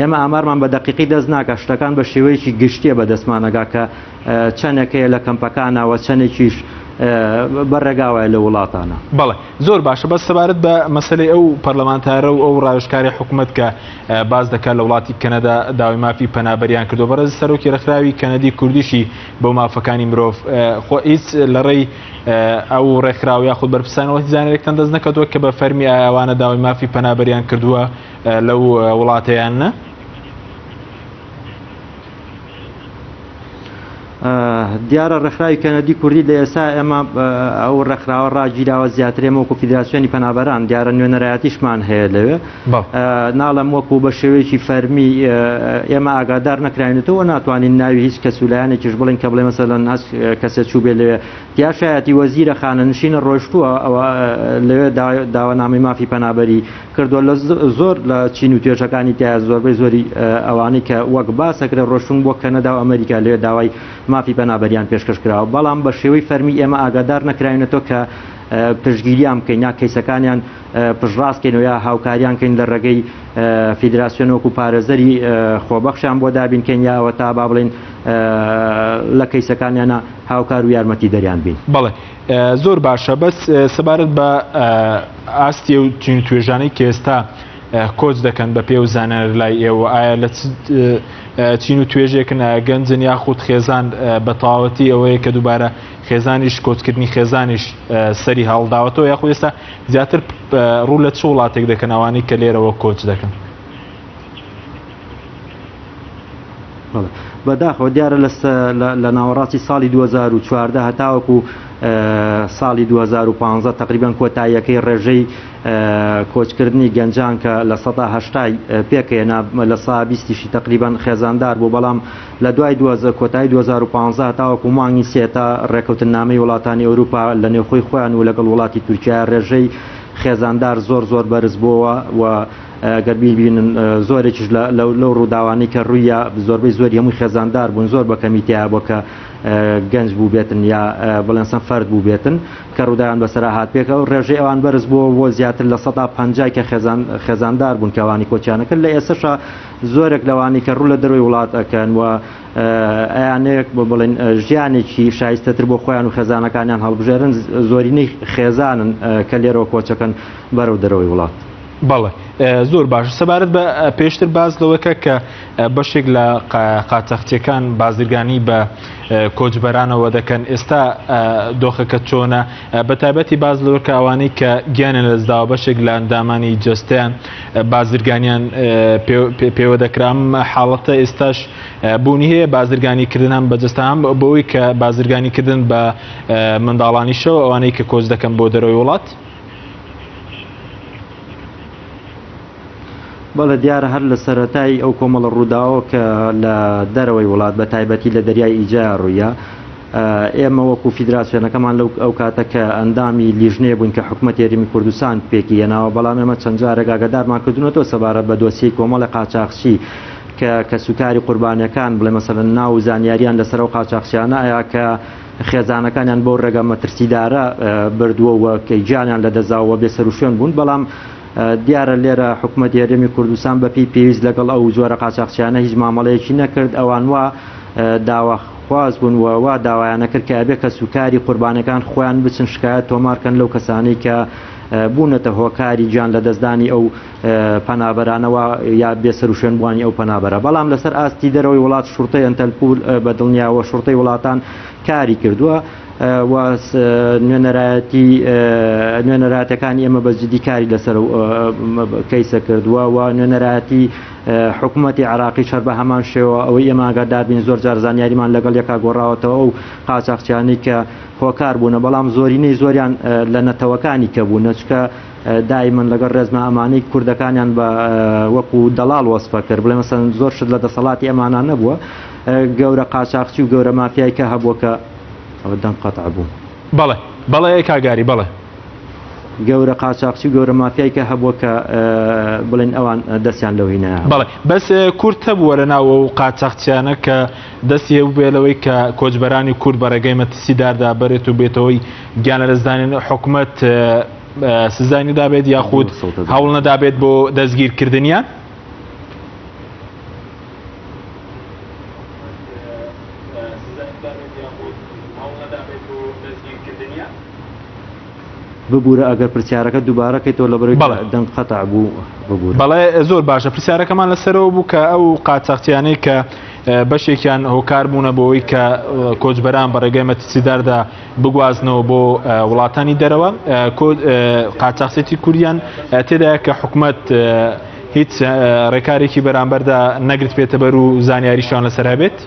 ئێمە ئامارمان بە دەقیقی دەست ناکا، شتەکان بە شێوەیەکی گشتیە بە دەستمان ئەگا کە چەنێک هەیە لە کەمپەکانا و چەنێکیش بە ڕێگاوایە لە وڵاتانە. بەڵێ زۆر باشە، بەس سەبارەت بە مەسەلەی ئەو پەرلەمانتارە و ئەو ڕاوێژکارەی حکومەت کە باس دەکات لە وڵاتی کەنەدا داوای مافی پەنابەریان کردووە، بەڕێز سەرۆکی ڕێکخراوی کەنەدی کوردیشی بۆ مافەکانی مرۆڤ خۆ هیچ لە ڕێی ئەو ڕێکخراو یاخود بەرپرسانەوە هیچ زانیاریەکتان دەست نەکەوتووە کە بە فەرمی ئایا ئەوانە داوای مافی پەنابەریان کردووە لەو وڵاتەیان نە؟ دیارە ڕێکخراوی کەنەدی کوردی لە ئێستا ئێمە ئەو ڕێکخراوە ڕاگیراوە زیاتر ئێمە وەکو فیدراسیۆنی پەنابەران دیارە نوێنەرایەتیشمان هەیە لەوێ ناڵێم وەکو بە شێوەیەکی فەرمی ئێمە ئاگادار نەکراینەتەوە ناتوانین ناوی هیچ کەس و لایەنێکیش بڵێن کە بڵێ مەسەلەن هەست کەسێ چوو بێ لەوێ دیار شایەتی وەزیرە خانەنشینە ڕۆشتووە ئەوە لەوێ داوانامەی مافی پەنابەری کردووە لە زۆر لە چین و توێژەکانی تیا زۆربەی زۆری ئەوانەی کە وەک باسەکرێ ڕۆشتون بۆ کەنەدا و ئەمریکا لەوێ داوای مافی پەنابەریان پێشکەش کراوە بەڵام بە شێوەی فەرمی ئێمە ئاگادار نەکراوینەتەوە کە پشتگیریان بکەین یا کەیسەکانیان پشتڕاست کەینەوە یا هاوکاریان کەین لە ڕێگەی فیدراسیۆن وەکو پارێزەری خۆبەخشیان بۆ دابین کەین یا ئەوە تا با بڵێین لە کەیسەکانیانە هاوکار و یارمەتی دەریان بین. بەڵێ زۆر باشە بەس سەبارەت بە ئاستی و چین توێژانەی کە ئێستا کۆچ دەکەن بە پێ و زانیاری لای ئێوە ئایا لە چین و توێژێکن گەنجن یاخود خێزان بە تەواوەتی ئەوەیە کە دووبارە خێزانیش کۆچکردنی خێزانیش سەری هەڵداوەتەوە یاخود ئێستا زیاتر ڕوو لە چ وڵاتێک دەکەن ئەوانەی کە لێرەوە کۆچ دەکەن؟ بەداخەوە دیارە لە ناوەڕاستی ساڵی 2014 هەتاوەکو ساڵی 2015 تقریبان کۆتاییەکەی ڕێژەی کۆچکردنی گەنجان کە لە سەدا هەشتای پێکهێنا لە سا بیستیشی تقریبان خێزاندار بوو بەڵام لە دوای کۆتایی 2015 تاوەکو مانگی سێ تا ڕێکەوتننامەی وڵاتانی ئەوروپا لە نێوخۆی خۆیان و لەگەڵ وڵاتی تورکیا ڕێژەی خێزاندار زۆر زۆر بەرز بۆوە و گەر بیبینن زۆرێکیش لەو ڕووداوانەی کە ڕوویە زۆربەی زۆری هەمووی خێزاندار بوون زۆر بە کەمی تیا بووە کە گەنج بووبێتن یا بڵێن سەن فەرد بووبێتن کە ڕووداویان بەسەرا هات پێکەوە ڕێژەی ئەوان بەرز بووە بۆ زیاتر لە 150 کە خێزان خێزاندار بوون کە ئەوانی کۆچیانە کرد لە ئێستەشا زۆرێک لەوانی کە ڕوو لە دەرەوەی وڵات ئەکەن و ئەیانەیەک بۆ بڵێن ژیانێکی شایستەتر بۆ خۆیان و خێزانەکانیان هەڵبژێرن زۆرینەی خێزانن کە لێرەوە کۆچەکەن بەرەو دەرەوەی وڵات. بەڵێ زۆر باش سەبارەت بە پێشتر باس لەوەکە کە بەشێک لە قاچاخچیەکان بازرگانی بە کۆچبەرانەوە دەکەن ئێستا دۆخەکە چۆنە بە تایبەتی باز لەوە کە ئەوانەی کە گیانیان لەدەستداوە بەشێک لە ئەندامانی جەستەیان بازرگانیان پێوە دەکرام حاڵەتە ئێستاش بوونی هەیە بازرگانی کردن هەم بە جەستە هەم بۆی کە بازرگانی کردن بە منداڵانیشەوە ئەوانەی کە کۆچ دەکەن بۆ دەرەوەی وڵات. بەڵێ دیارە هەر لە سەرەتای ئەو کۆمەڵە ڕووداوە کە لە دەرەوەی وڵات بە تایبەتی لە دەریای ئیجا ڕوویە ئێمە وەکو فیدراسیۆنەکەمان لەو ئەو کاتە کە ئەندامی لیژنەیە بووین کە حکومەت هەرێمی کوردستان پێکی هێناوە بەڵام ئێمە چەند جارێک ئاگادارمان کردوونەتەوە سەبارەت بە دۆسیەی کۆمەڵی قاچاخچی کە کەسوکاری قوربانیەکان بڵێ مەسەلەن ناو و زانیاریان لەسەر ئەو قاچاخچیانە ئەیا کە خێزانەکانیان بەو ڕێگا مەترسیدارە بردووە و کە گیانیان لەدەستداوە و بێسەروشوێن بوون بەڵام دیارە لێرە حکومەتی هەرێمی کوردستان بەپێی پێویست لەگەڵ ئەو جۆرە قاچاخچیانە هیچ مامەڵەیەکی نەکرد ئەوان وا داواخواز بوون و وا داوایانە کرد کە ئەبێ کەسوکاری قوربانەکان خۆیان بچن شکایەت تۆمارکەن لەو کەسانەی کە بوونەتە هۆکاری گیان لەدەستدانی ئەو پەنابەرانەوە یا بێسەروشوێن بووانی ئەو پەنابەرە بەڵام لەسەر ئاستی دەرەوەی وڵات شوڕتەی ئەنتەلپول بە دڵنیاوە شوڕتەی وڵاتان کاری کردووە و نوێنەرایەتی نوێنەراتەکانی ئێمە بە جدی کاری لەسەر کەیسە کردووە و نوێنەرایەتی حکوومەتی عراقی شەر بە هەمان شێوە ئەوەی ئێمە ئاگادار بین زۆر جار زانیاریمان لەگەڵ یەکا گۆڕاوەتەوە ئەو قاچاخچیانەی کە هۆکار بوونە بەڵام زۆرینەی زۆریان لە نەتەوەکانی کە بوونە چکە دایمەن لەگەڵ ڕێزما ئەمانەی کوردەکانیان بە وەکو دەڵاڵ وەسفە کرد بڵێ مەسەن زۆر شت لە دەسەڵاتی ئەمانە نەبووە گەورە قاچاخچی و گەورە مافیای کە هەبووە کە ئەوە دەنگ قەتع بوو. بەڵێ بەڵێ کاک گاری بەڵێ. گەورە قاچاخچی و گەورە مافیای کە هەبووە کە بڵێن ئەوان دەستیان لەو هینایە هەبوو. بەڵێ بەس کورد هەبووە لە ناو ئەو قاچاخچیانە کە دەستی هەبووبێ لەوەی کە کۆچبەرانی کورد بە ڕێگەی مەترسیداردا بەرێت و بێتەوەی گیان لەدەستدانین حکومەت سزای نەدابێت یاخود هەوڵ نەدابێت بۆ دەستگیرکردنیان؟ ببورە ئەگەر پرسیارەکە دووبارە کەیتەوە لەبەرەوەی دەنگ قەتع بوو ببورە. بەڵێ زۆر باشە پرسیارەکەمان لەسەرەوە بوو کە ئەو قاچاخچیانەی کە بەشێکیان هۆکار بوونە بۆی کە کۆچبەران بە ڕێگەی مەترسیداردا بگوازنەوە بۆ وڵاتانی دەرەوە قاچاخچێتی کوردیان تێدایە کە حکومەت هیچ ڕێکارێکی بەرامبەردا نەگرت بێتە بەر و زانیاریشان لەسەر هەبێت.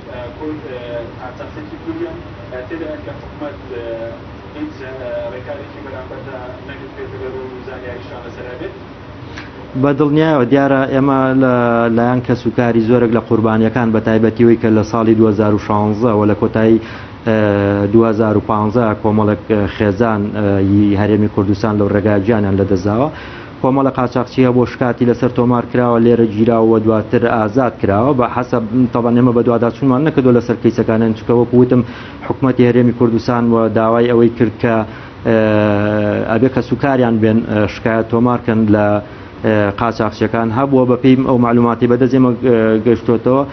بە دڵنیایەوە دیارە ئێمە لە لایەن کەسوکاری زۆرێک لە قوربانیەکان بە تایبەتیەوەی کە لە ساڵی 2016 وە لە کۆتایی 2015 کۆمەڵێک خێزان ی هەرێمی کوردستان لەو ڕێگا گیانیان لەدەستداوە کۆمەڵە قاچاقچی هەبوو شکاتی لەسەر تۆمار کراوە لێرە گیراوە و دواتر ئازاد کراوە بە حەسەب تەبعەن ئێمە بەدواداچوونمان نەکردووە لەسەر کەیسەکانیان چونکە وەکو وتم حکومەتی هەرێمی کوردستان و داوای ئەوەی کرد کە ئەبێ کەسوکاریان بێن شکایەت تۆمار کەن لە قاچاخچیەکان هەبووە بەپێی ئەو معلوماتی بەدەست ئێمە گەشتۆتەوە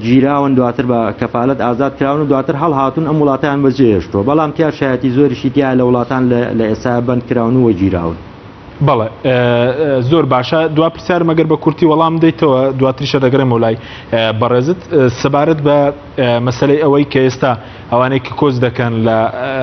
گیراون دواتر بە کەفالەت ئازاد کراون و دواتر هەڵهاتون ئەم وڵاتیان بەجێهێشتووە بەڵام تیا شایەتی زۆریشی تیا لە وڵاتان لە ئێستا بەند کراون و گیراون. بەڵێ زۆر باشە دوا پرسیارم ئەگەر بە کورتی وەڵام دەیتەوە دواتریشە دەگەڕێمەوە لای بەڕێزت سەبارەت بە مەسلەی ئەوەی کە ئێستا ئەوانەی کە کۆچ دەکەن لە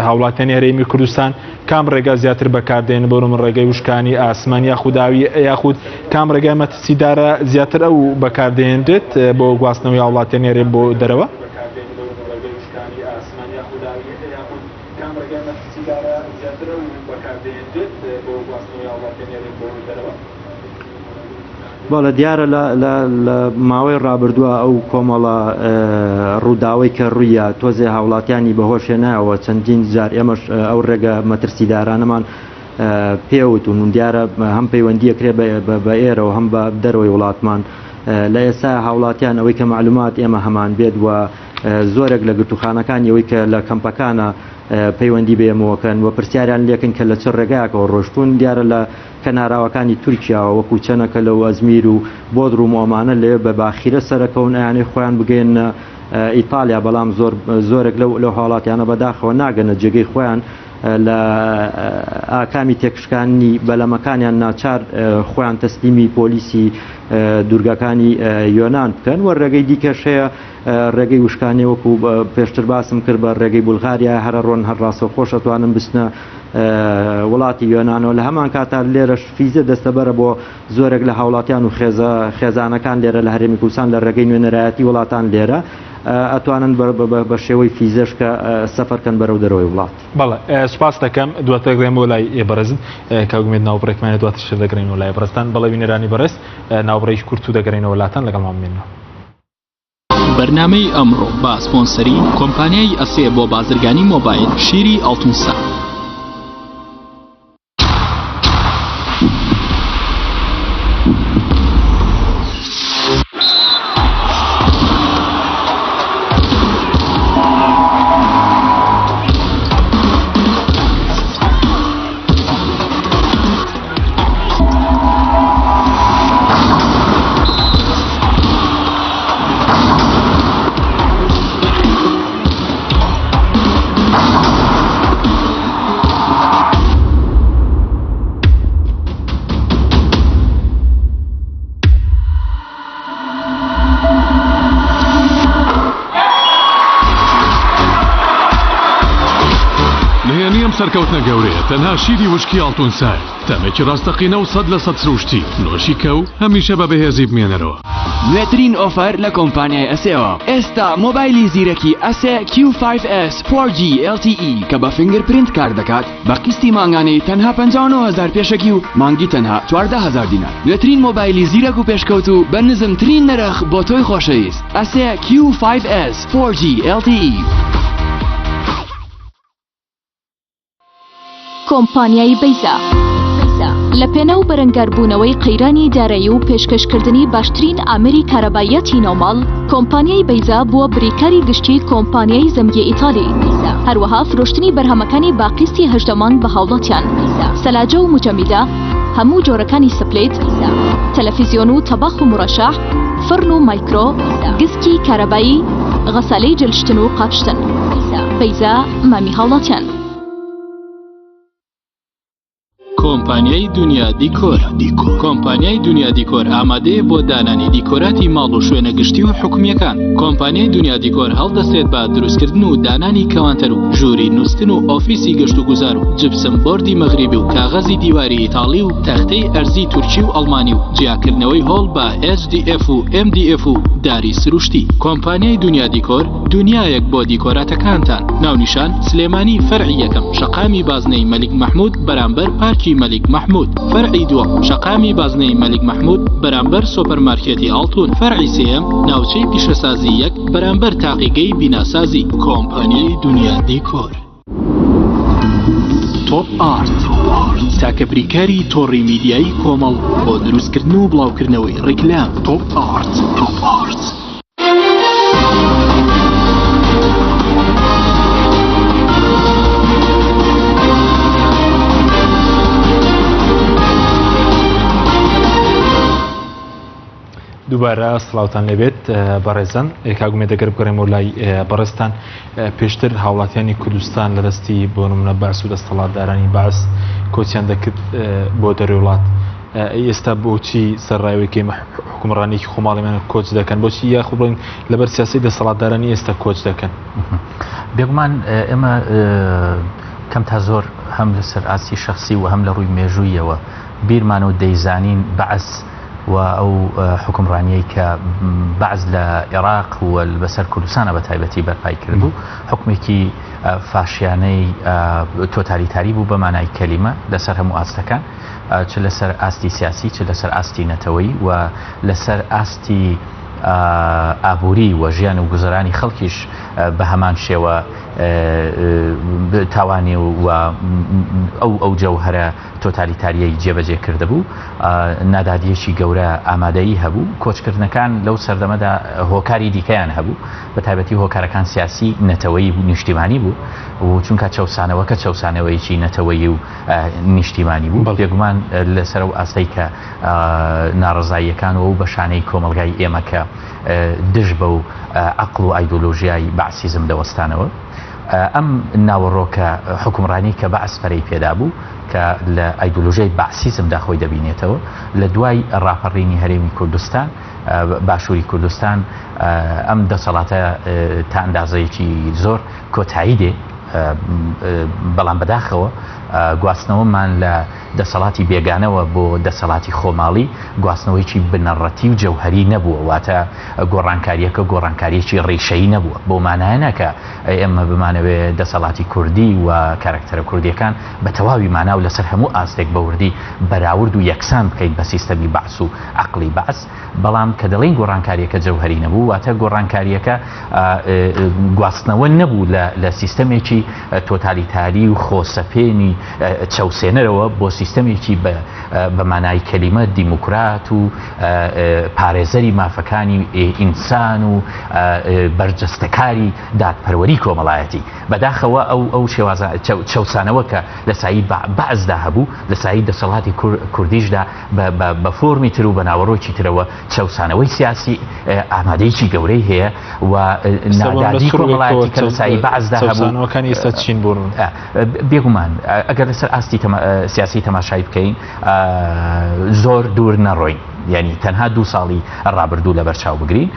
هاوڵاتیانی هەرێمی کوردستان کام ڕێگا زیاتر بەکاردێن بۆ من ڕێگەی وشکانی ئاسمان یاخوداوی یاخود کام ڕێگای مەترسیدارە زیاتر ئەو بەکاردێنرێت بۆ گواستنەوەی هاوڵاتیانی هەرێم بۆ دەرەوە؟ بەڵێ دیارە لە ماوەی ڕابردووە ئەو کۆمەڵە ڕووداوەی کە ڕوویە تۆزێ هاوڵاتیانی بەهۆش هێنایەوە چەندین جار ئێمەش ئەو ڕێگە مەترسیدارانەمان پێوتون و دیارە هەم پەیوەندیە کرێ بە ئێرەوە هەم بە دەرەوەی وڵاتمان لە ئێستا هاوڵاتیان ئەوەی کە معلومات ئێمە هەمان بێت و زۆرێک لە گرتوخانەکانی ئەوەی کە لە کەمپەکانە پەیوەندی بە ئێمەوەکەن و پرسیاریان لێکن کە لە چ ڕێگایەکەوە ڕۆشتوون دیارە لە کەناراوەکانی تورکیاوە وەکو چەنەکەلە و ئەزمیر و بۆدروم و ئەمانە لەوێ بە باخیرە سەرەکەون ئەیانەی خۆیان بگەیەننە ئیتالیا بەڵام زۆر زۆرێک لەو لەو هاوڵاتیانە بەداخەوە ناگەنە جێگەی خۆیان. لە ئاکامی تێکشکانی بەلەمەکانیان ناچار خۆیان تەسلیمی پۆلیسی دوورگەکانی یۆنان بکەن و ڕێگەی دیکەش هەیە ڕێگەی وشکانی وەکو پێشتر باسم کرد بە ڕێگەی بولغاریا هەرە ڕۆن هەر ڕاستەوخۆش ئەتوانن بچنە وڵاتی یۆنانەوە لە هەمان کاتا لێرەش فیزە دەستەبەرە بۆ زۆرێک لە هاوڵاتیان و خێزە خێزانەکان لێرە لە هەرێمی کوردستان لە ڕێگەی نوێنەرایەتی وڵاتان لێرە ئەتوانن بە شێوەی فیزەش کە سەفەرکەن بەرەو دەرەوەی وڵات. بەڵێ سوپاس دەکەم دواتر دەگەڕێمەوە لای بەڕێزت کاک ئومێد ناوبڕێکمانە دواتر شەر دەگەڕێینەوە لای بەڕێزتان بەڵێ بینەرانی بەڕێز ناوبڕێکی کورت و دەگەڕێینەوە لاتان لەگەڵمان بمێنەوە. بەرنامەی ئەمڕۆ بە سپۆنسەری کۆمپانیای ئەسێ بۆ بازرگانی مۆبایل شیری ئاڵتونسا. نهێنی ئەم سەرکەوتنە گەورەیە تەنها شیری وشکی ئاڵتونسایە، تامێکی ڕاستەقینە و 100% سروشتی، نۆشی کە و هەمیشە بە بەهێزی بمێنەرەوە. نوێترین ئۆفەر لە کۆمپانیای ئەسێوە ئێستا مۆبایلی زیرەکی ئەسێ Q5S 4G LTE کە بە fingerprint کار دەکات بە قیستی مانگانەی تەنها 59 هەزار پێشەکی و مانگی تەنها 14 هەزار دینار نوێترین مۆبایلی زیرەک و پێشکەوتوو بە نزمترین نرخ بۆ تۆی خۆشەویست ئەسێ Q5S 4G LTE. کۆمپانیای بەیزا لە پێناو بەرەنگاربوونەوەی قەیرانی دارایی و پێشکەشکردنی باشترین ئامێری کارەباییاتی ناوماڵ، کۆمپانیای بەیزا بووە بریکاری گشتی کۆمپانیای زەمگی ئیتالی. هەروەها فرۆشتنی بەرهەمەکانی بە قیستی 18 مانگ بە هاوڵاتیان. سەلاجە و موجەمیدە، هەموو جۆرەکانی split، تەلەفیزیۆن و تەباخ و مورەشەح، فڕن و مایکرۆ، گسکی کارەبایی، غەسالەی جلشتن و قاپشتن. بەیزا مامی هاوڵاتیان. کۆمپانیای دونیا دیکۆر کۆمپانیای دونیا دیکۆر ئامادەیە بۆ دانانی دیکۆراتی ماڵ و شوێنە گشتی و حکومییەکان. کۆمپانیای دونیا دیکۆر هەڵدەستێت بە دروستکردن و دانانی کەوانتەر و ژووری نوستن و ئۆفیسی گەشتوگوزار و جپسم بۆردی مەغریبی و کاغەزی دیواری ئیتاڵی و تەختەی ئەرزی تورکی و ئەڵمانی و جیاکردنەوەی هۆڵ بە HDF و MDF و داری سروشتی. کۆمپانیای دونیا دیکۆر دونیایەک بۆ دیکۆراتەکانتان. ناونیشان، سلێمانی فەرعی یەکەم، شەقامی بازنەی مەلیک مەحمود بەرامبەر پارکی مەلیک مەحمود. فەرعی دووەم، شەقامی بازنەی مەلیک مەحمود بەرامبەر سۆپەرمارکێتی ئاڵتون. فەرعی سێیەم، ناوچەی پیشەسازی یەک بەرامبەر تاقیگەی بیناسازی. کۆمپانیای دونیا دیکۆر. تۆپ ئارت، تاکە بریکاری تۆڕی میدیایی کۆمەڵ بۆ دروستکردن و بڵاوکردنەوەی ڕیکلام. تۆپ ئارت. تۆپ ئارت. دووبارە سڵاوتان لێبێت بەڕێزان کاک ئومێد ئەگەر بگەڕێمەوە لای بەڕێزتان پێشتر هاوڵاتیانی کوردستان لە دەستی بۆ نمونە بەعس و دەستەڵاتدارانی بەعس کۆچیان دەکرد بۆ دەرەوەی وڵات ئێستا بۆچی سەرڕایەوەی کە ئێمە حکومڕانێکی خۆماڵیمان کۆچ دەکەن بۆچی یاخود بڵین لەبەر سیاسی دەسەڵاتدارانی ئێستا کۆچ دەکەن بێگومان ئێمە کەم تا زۆر هەم لەسەر ئاستی شخصی و هەم لە ڕووی مێژوویەوە بیرمان و دەیزانین بەعس و ئەو حوکمڕانیەی کە بەعس لە عێراق و بەسەر کوردستانە بە تایبەتی بەرپای کردبوو حکومێکی فاشیانەی تۆتالیتاری بوو بە مانای کەلیمە لەسەر هەموو ئاستەکان چ لەسەر ئاستی سیاسی چ لەسەر ئاستی نەتەوەیی و لەسەر ئاستی ئابووری و ژیان و گوزەرانی خەڵکیش بە هەمان شێوە تاوانی و ئەو ئەو جەوهرە تۆتالیتارییەی جێبەجێ کردبوو، نادادییەکی گەورە ئامادەیی هەبوو، کۆچکردنەکان لەو سەردەمەدا هۆکاری دیکەیان هەبوو، بە تایبەتی هۆکارەکان سیاسی، نەتەوەیی و نیشتیمانی بوو و چونکە چەوسانەوەکە چەوسانەوەیەکی نەتەوەیی و نیشتیمانی بوو، بێگومان لەسەر ئەو ئاستەی کە ناڕەزاییەکان و ئەو بەشانەی کۆمەڵگای ئێمە کە دژ بەو عەقڵ و ئایدۆلۆژیای بەعسیزم دەوەستانەوە. ئەم ناوەڕۆکە حوکمڕانی کە بەعس پەرەی پێدابوو کە لە ئایدۆلۆژیای بەعسیزمدا خۆی دەبینێتەوە لە دوای ڕاپەڕینی هەرێمی کوردستان باشووری کوردستان ئەم دەسەڵاتە تا ئەندازەیەکی زۆر کۆتایی دێ بەڵام بەداخەوە گواستنەوەمان لە دەسەڵاتی بێگانەوە بۆ دەسەڵاتی خۆماڵی گواستنەوەیەکی بنەڕەتی و جەوهەری نەبووە، واتە گۆڕانکارییەکە گۆڕانکارییەکی ڕیشەیی نەبووە، بەو مانایە نا کە ئێمە بمانەوێ دەسەڵاتی کوردی و کارەکتەرە کوردییەکان بە تەواوی مانا و لەسەر هەموو ئاستێک بە وردی بەراورد و یەکسان بکەین بە سیستەمی بەعس و عەقڵی بەعس، بەڵام کە دەڵێین گۆڕانکارییەکە جەوهەری نەبوو، واتە گۆڕانکارییەکە گواستنەوە نەبوو لە سیستەمێکی تۆتالیتاری و خۆسەپێنی چەوسێنەرەوە بۆ سیستەمێکی بە مانای کەلیمە دیموکرات و پارێزەری مافەکانی ئینسان و بەرجەستەکاری دادپەروەری کۆمەڵایەتی. بەداخەوە ئەو ئەو شێوازە چەوسانەوە کە لە سایەی بەعسدا هەبوو، لە سایەی دەسەڵاتی کوردیشدا بە فۆرمی تر و بە ناوەڕۆکی ترەوە چەوسانەوەی سیاسی ئامادەیەکی گەورەی هەیە و نادادی کۆمەڵایەتی کە لە سایەی بەعسدا هەبوو. چەوسانەوەکانی ئێستا چین بوون؟ بێگومان ئەگەر لەسەر ئاستی سیاسی تەماشای بکەین زۆر دوور نەڕۆین یعنی تەنها دوو ساڵی ڕابردوو لەبەر چاو بگرین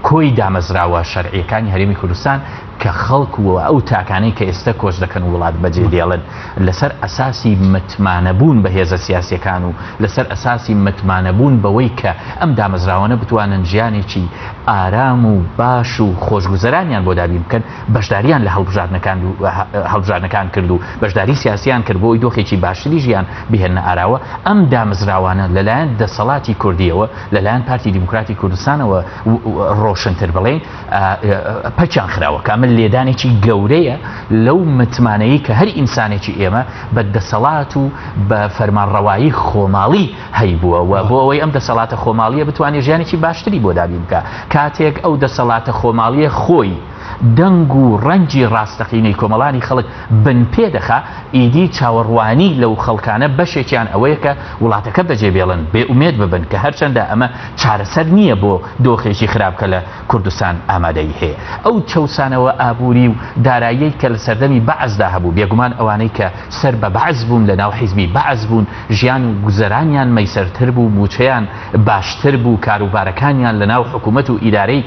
کۆی دامەزراوە شەرعیەکانی هەرێمی کوردستان کە خەڵک و ئەو تاکانەی کە ئێستا کۆچ دەکەن و وڵات بەجێ دێڵن لەسەر ئەساسی متمانەبوون بە هێزە سیاسیەکان و لەسەر ئەساسی متمانەبوون بەوەی کە ئەم دامەزراوانە بتوانن ژیانێکی ئارام و باش و خۆشگوزەرانیان بۆ دابین بکەن بەشداریان لە هەڵبژاردنەکان هەڵبژاردنەکان کرد و بەشداری سیاسیان کرد بۆ ئەوەی دۆخێکی باشتری ژیان بهێننە ئاراوە، ئەم دامەزراوانە لەلایەن دەسەڵاتی کوردییەوە، لەلایەن پارتی دیموکراتی کوردستانەوە ڕۆشنتر بڵێین پەکیان خراوە کە ئەمە لێدانێکی گەورەیە لەو متمانەیەی کە هەر ئینسانێکی ئێمە بە دەسەڵات و بە فەرمانڕەوایی خۆماڵی هەیبووە و بۆ ئەوەی ئەم دەسەڵاتە خۆماڵییە بتوانێت ژیانێکی باشتری بۆ دابین بکا کاتێک ئەو دەسەڵاتە خۆماڵییە خۆی دەنگ و ڕەنگی ڕاستەقینەی کۆمەڵانی خەڵک بنپێ دەخا، ئیدی چاوەڕوانی لەو خەڵکانە بەشێکیان ئەوەیە کە وڵاتەکە بەجێ بێڵن، بێ ئومێد ببن، کە هەرچەندە ئەمە چارەسەر نییە بۆ دۆخێکی خراپ کە لە کوردستان ئامادەیی هەیە. ئەو چەوسانەوە ئابووری و داراییەی کە لە سەردەمی بەعسدا هەبوو، بێگومان ئەوانەی کە سەر بە بەعس بوون، لە ناو حیزبی بەعس بوون، ژیان و گوزەرانیان مەیسەرتر بوو، مووچەیان باشتر بوو، کاروبارەکانیان لە ناو حکوومەت و ئیدارەی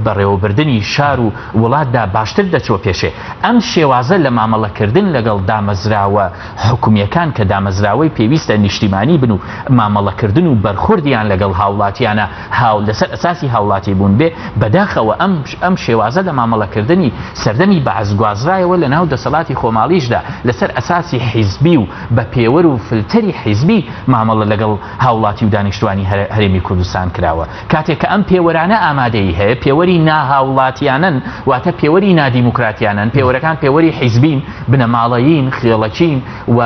بەڕێوەبردنی شار و وڵاتدا باشتر دەچووە پێشێ. ئەم شێوازە لە مامەڵەکردن لەگەڵ دامەزراوە حکومییەکان کە دامەزراوەی پێویستە نیشتیمانی بن و مامەڵەکردن و بەرخوردیان لەگەڵ هاوڵاتیانە هاو لەسەر ئەساسی هاوڵاتیبوون بێ، بەداخەوە ئەم ئەم شێوازە لە مامەڵەکردنی سەردەمی بەعس گوازرایەوە لەناو دەسەڵاتی خۆماڵیشدا لەسەر ئەساسی حیزبی و بە پێوەر و فلتەری حیزبی مامەڵە لەگەڵ هاوڵاتی و دانیشتوانی هەرێمی کوردستان کراوە. کاتێک کە ئەم پێوەرانە ئامادەیی هەیە، پێوەری ناهاوڵاتیانەن، واتە پێوەری نادیموکراتیانەن، پێوەرەکان پێوەری حیزبین، بنەماڵەیین، خێڵەکین و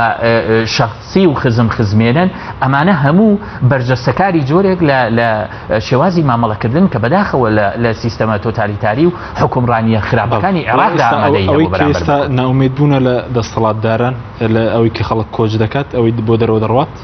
شەخسی و خزم خزمێنەن، ئەمانە هەموو بەرجەستەکاری جۆرێک لە لە شێوازی مامەڵەکردن کە بەداخەوە لە لە سیستەمە تۆتالیتاری و حوکمڕانییە خراپەکانی عێراقدا ئامادەیی هەبوو بەرامبەر بە کورد. ئەوەی کە ئێستا نائومێدبوونە لە دەستەڵاتداران، لە ئەوەی کە خەڵک کۆچ دەکات، ئەوەی بۆ دەرەوە دەڕوات؟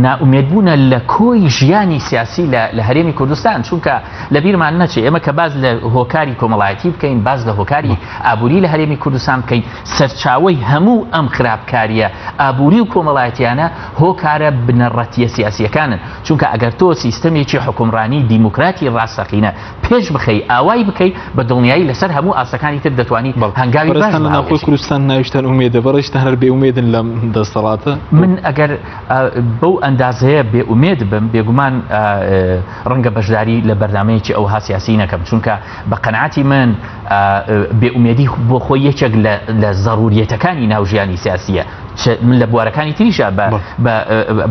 نائومێدبوونە لە کۆی ژیانی سیاسی لە هەرێمی کوردستان، چونکە لەبیرمان نەچێ ئێمە کە باس لە هۆکاری کۆمەڵایەتی بکەین، باس لە هۆکاری ئابووری لە هەرێمی کوردستان بکەین، سەرچاوەی هەموو ئەم خراپکارییە ئابووری و کۆمەڵایەتیانە هۆکارە بنەڕەتییە سیاسییەکانن، چونکە ئەگەر تۆ سیستەمێکی حوکمڕانی دیموکراتی ڕاستەقینە پێش بخەی ئاوای بکەی بە دڵنیایی لەسەر هەموو ئاستەکانی تر دەتوانی هەنگاوی باش بەڕێزتان لە ناوخۆی بهاوێژی. کوردستان ناویشتان ئومێدە بەڕێزتان هەر بێ ئومێدن لەم دەستەڵاتە؟ من ئەگەر بەو ئەندازەیە بێ ئومێد بم بێگومان ڕەنگە بەشداری لە بەرنامەیەکی ئەوها سیاسی نەکەم چونکە بە قەناعەتی من بێ ئومێدی بۆ خۆی یەکێک لە زەروریەتەکانی ناو ژیانی سیاسیە من لە بوارەکانی تریشا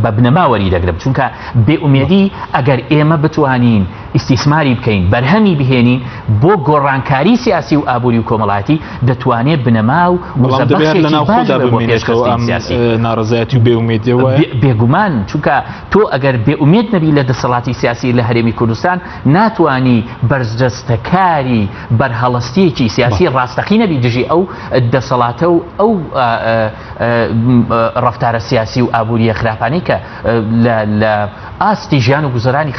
بە بنەما وەری دەگرم چونکە بێ ئومێدی ئەگەر ئێمە بتوانین ئیستیسماری بکەین، بەرهەمی بهێنین بۆ گۆڕانکاری سیاسی و ئابووری و کۆمەڵایەتی، دەتوانێ بنەما و بەڵام وزە دەبێ هەر لە بەخشێکی ناو باش خۆدا بێ بۆ بمێنێتەوە پێشخستنی ئەم سیاسی. ناڕەزایەتی و بێئومێدییە وایە؟ بێگومان، چونکە تۆ ئەگەر بێئومێد نەبی لە دەسەڵاتی سیاسی لە هەرێمی کوردستان، ناتوانی بەرجەستەکاری بەرهەڵستییەکی سیاسی ڕاستەقینە بی دژی ئەو دەسەڵاتە و ئەو ڕەفتارە سیاسی و ئابوورییە خراپانەی کە لە ئاستی ژیان و گوزەرانی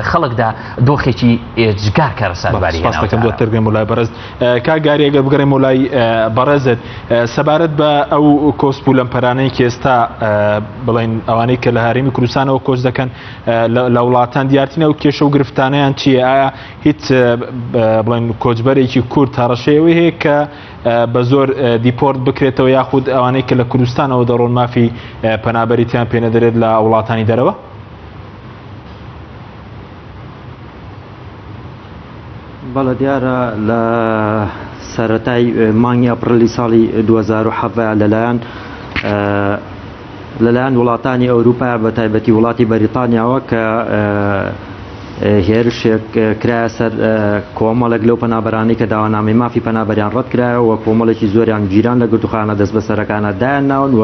خەڵکدا دۆخێکی ئێجگار کارەساتباری سپاس دەکەم دواتر دێم بۆ لای بەڕێز کاک گاری ئەگەر بگەڕێم بۆ لای بەڕێزت سەبارەت بە ئەو کۆسپ و لەمپەرانەی کە ئێستا بڵێن ئەوانەی کە لە هەرێمی کوردستانەوە کۆچ دەکەن لە وڵاتان دیارترین ئەو کێشە و گرفتانەیان چییە؟ ئایا هیچ بڵێن کۆچبەرێکی کورد هەڕەشەی ئەوەی هەیە کە بە زۆر دیپۆرت بکرێتەوە یاخود ئەوانەی کە لە کوردستانەوە دەڕۆن مافی پەنابەریتیان پێنەدرێت لە وڵاتانی دەرەوە؟ بەڵێ دیارە لە سەرەتای مانگی ئەپڕلی ساڵی 2017 لەلایەن لەلایەن وڵاتانی ئەوروپا بە تایبەتی وڵاتی بەریتانیاوە کە هێرشێک کرایە سەر کۆمەڵێک لەو پەنابەرانەی کە داوانامەی مافی پەنابەریان ڕەت کرایەوە و کۆمەڵێکی زۆریان گیران لە گرتوخانە دەستبەسەرەکانە دایان ناون و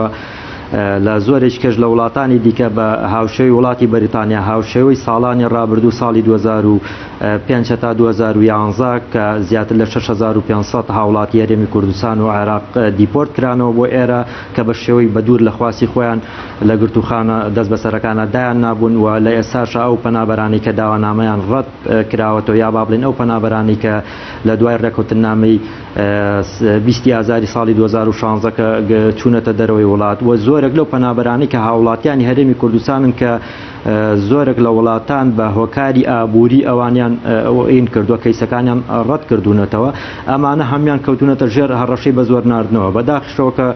لە زۆرێک کەش لە وڵاتانی دیکە بە هاوشێوەی وڵاتی بەریتانیا هاوشێوەی ساڵانی ڕابردوو ساڵی 2005 تا 2011 کە زیاتر لە 6500 هاوڵاتی هەرێمی کوردستان و عێراق دیپۆرت کرانەوە بۆ ئێرە کە بە شێوەی بە دوور لە خواستی خۆیان لە گرتووخانە دەستبەسەرەکانا دایان نابوون و لە ئێستاشا ئەو پەنابەرانەی کە داوانامەیان ڕەت کراوەتەوە یا با بڵێین ئەو پەنابەرانەی کە لە دوای ڕێکەوتننامەی بیستی ئازاری ساڵی 2016 کە چوونەتە دەرەوەی وڵات و زۆرێک لەو پەنابەرانەی کە هاوڵاتیانی هەرێمی کوردستانن کە زۆرێک لە وڵاتان بە هۆکاری ئابووری ئەوانیان ئین کردووە کەیسەکانیان ڕەت کردوونەتەوە ئەمانە هەموان کەوتونەتە ژێر هەڕەشەی بە زۆر ناردنەوە بەداخیشەوە کە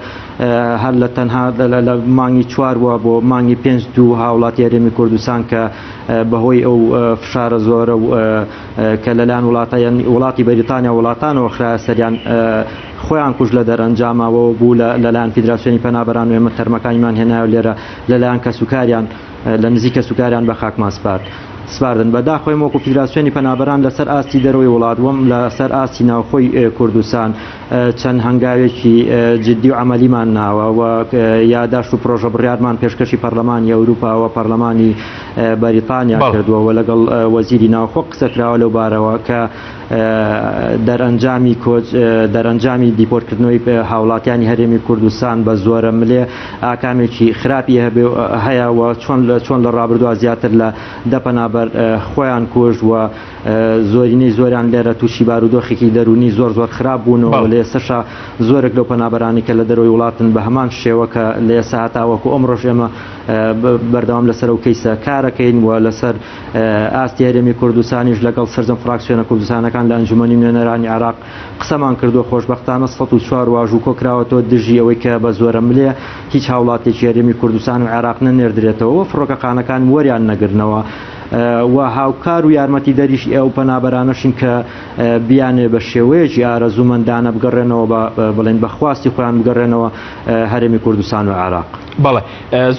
هەر لە تەنها لە مانگی چوار وە بۆ مانگی پێنج دوو هاوڵاتی هەرێمی کوردستان کە بەهۆی ئەو فشارە زۆرە و کە لەلایەن وڵاتە وڵاتی بەریتانیا وڵاتانەوە خرایە سەریان خۆیان کوش لە دەرەنجامەوە بوو لەلایەن فیدراسیۆنی پەنابەران و ئێمە تەرمەکانیمان هێنایەوە لێرە لەلایەن کەسوکاریان لە نزیک کەسوکاریان بە خاکمان سپارد سپاردن. بەداخەوە ئێمە وەکو فیدراسیۆنی پەنابەران لەسەر ئاستی دەرەوەی وڵات وەم لەسەر ئاستی ناوخۆی کوردستان چەند هەنگاوێکی جدی و عەمەلیمان ناوە و یاداشت و پرۆژە بڕیارمان پێشکەشی پەرلەمانی ئەوروپا و پەرلەمانی بەریتانیا کردووە و لەگەڵ وەزیری ناوخۆ قسە کراوە لەو بارەوە کە دەرئەنجامی کۆچ دەرئەنجامی دیپۆرتکردنەوەی هاوڵاتیانی هەرێمی کوردستان بە زۆرە ملێ ئاکامێکی خراپی هەبێ هەیە و چۆن لە چۆن لە ڕابردووە زیاتر لە دە پەنابەر خۆیان کوشت و زۆرینەی زۆریان لێرە تووشی بارودۆخێکی دەروونی زۆر زۆر خراپ بوون و لە ئێستەشا زۆرێک لەو پەنابەرانی کە لە دەرەوەی وڵاتن بە هەمان شێوە کە لە ئێستا هەتاوەکو ئەمڕۆش ئێمە بەردەوام لەسەر ئەو کەیسە کارەکەین و لەسەر ئاستی هەرێمی کوردستانیش لەگەڵ سەرجەم فراکسیۆنە کوردستانەکان لە ئەنجومەنی نوێنەرانی عێراق قسەمان کردووە، خۆشبەختانە 104 واژوو کۆکراوەتەوە دژی ئەوەی کە بە زۆرەملێ هیچ هاوڵاتیەکی هەرێمی کوردستان و عێراق نەنێردرێتەوە و فڕۆکەخانەکان وەریان نەگرنەوە و هاوکار و یارمەتیدەریش ئەو پەنابەرانەشین کە بیانەوێ بە شێوەیەکی ئارەزوومەندانە بگەڕێنەوە بە بڵێن بە خواستی خۆیان بگەڕێنەوە هەرێمی کوردستان و عێراق. بەڵێ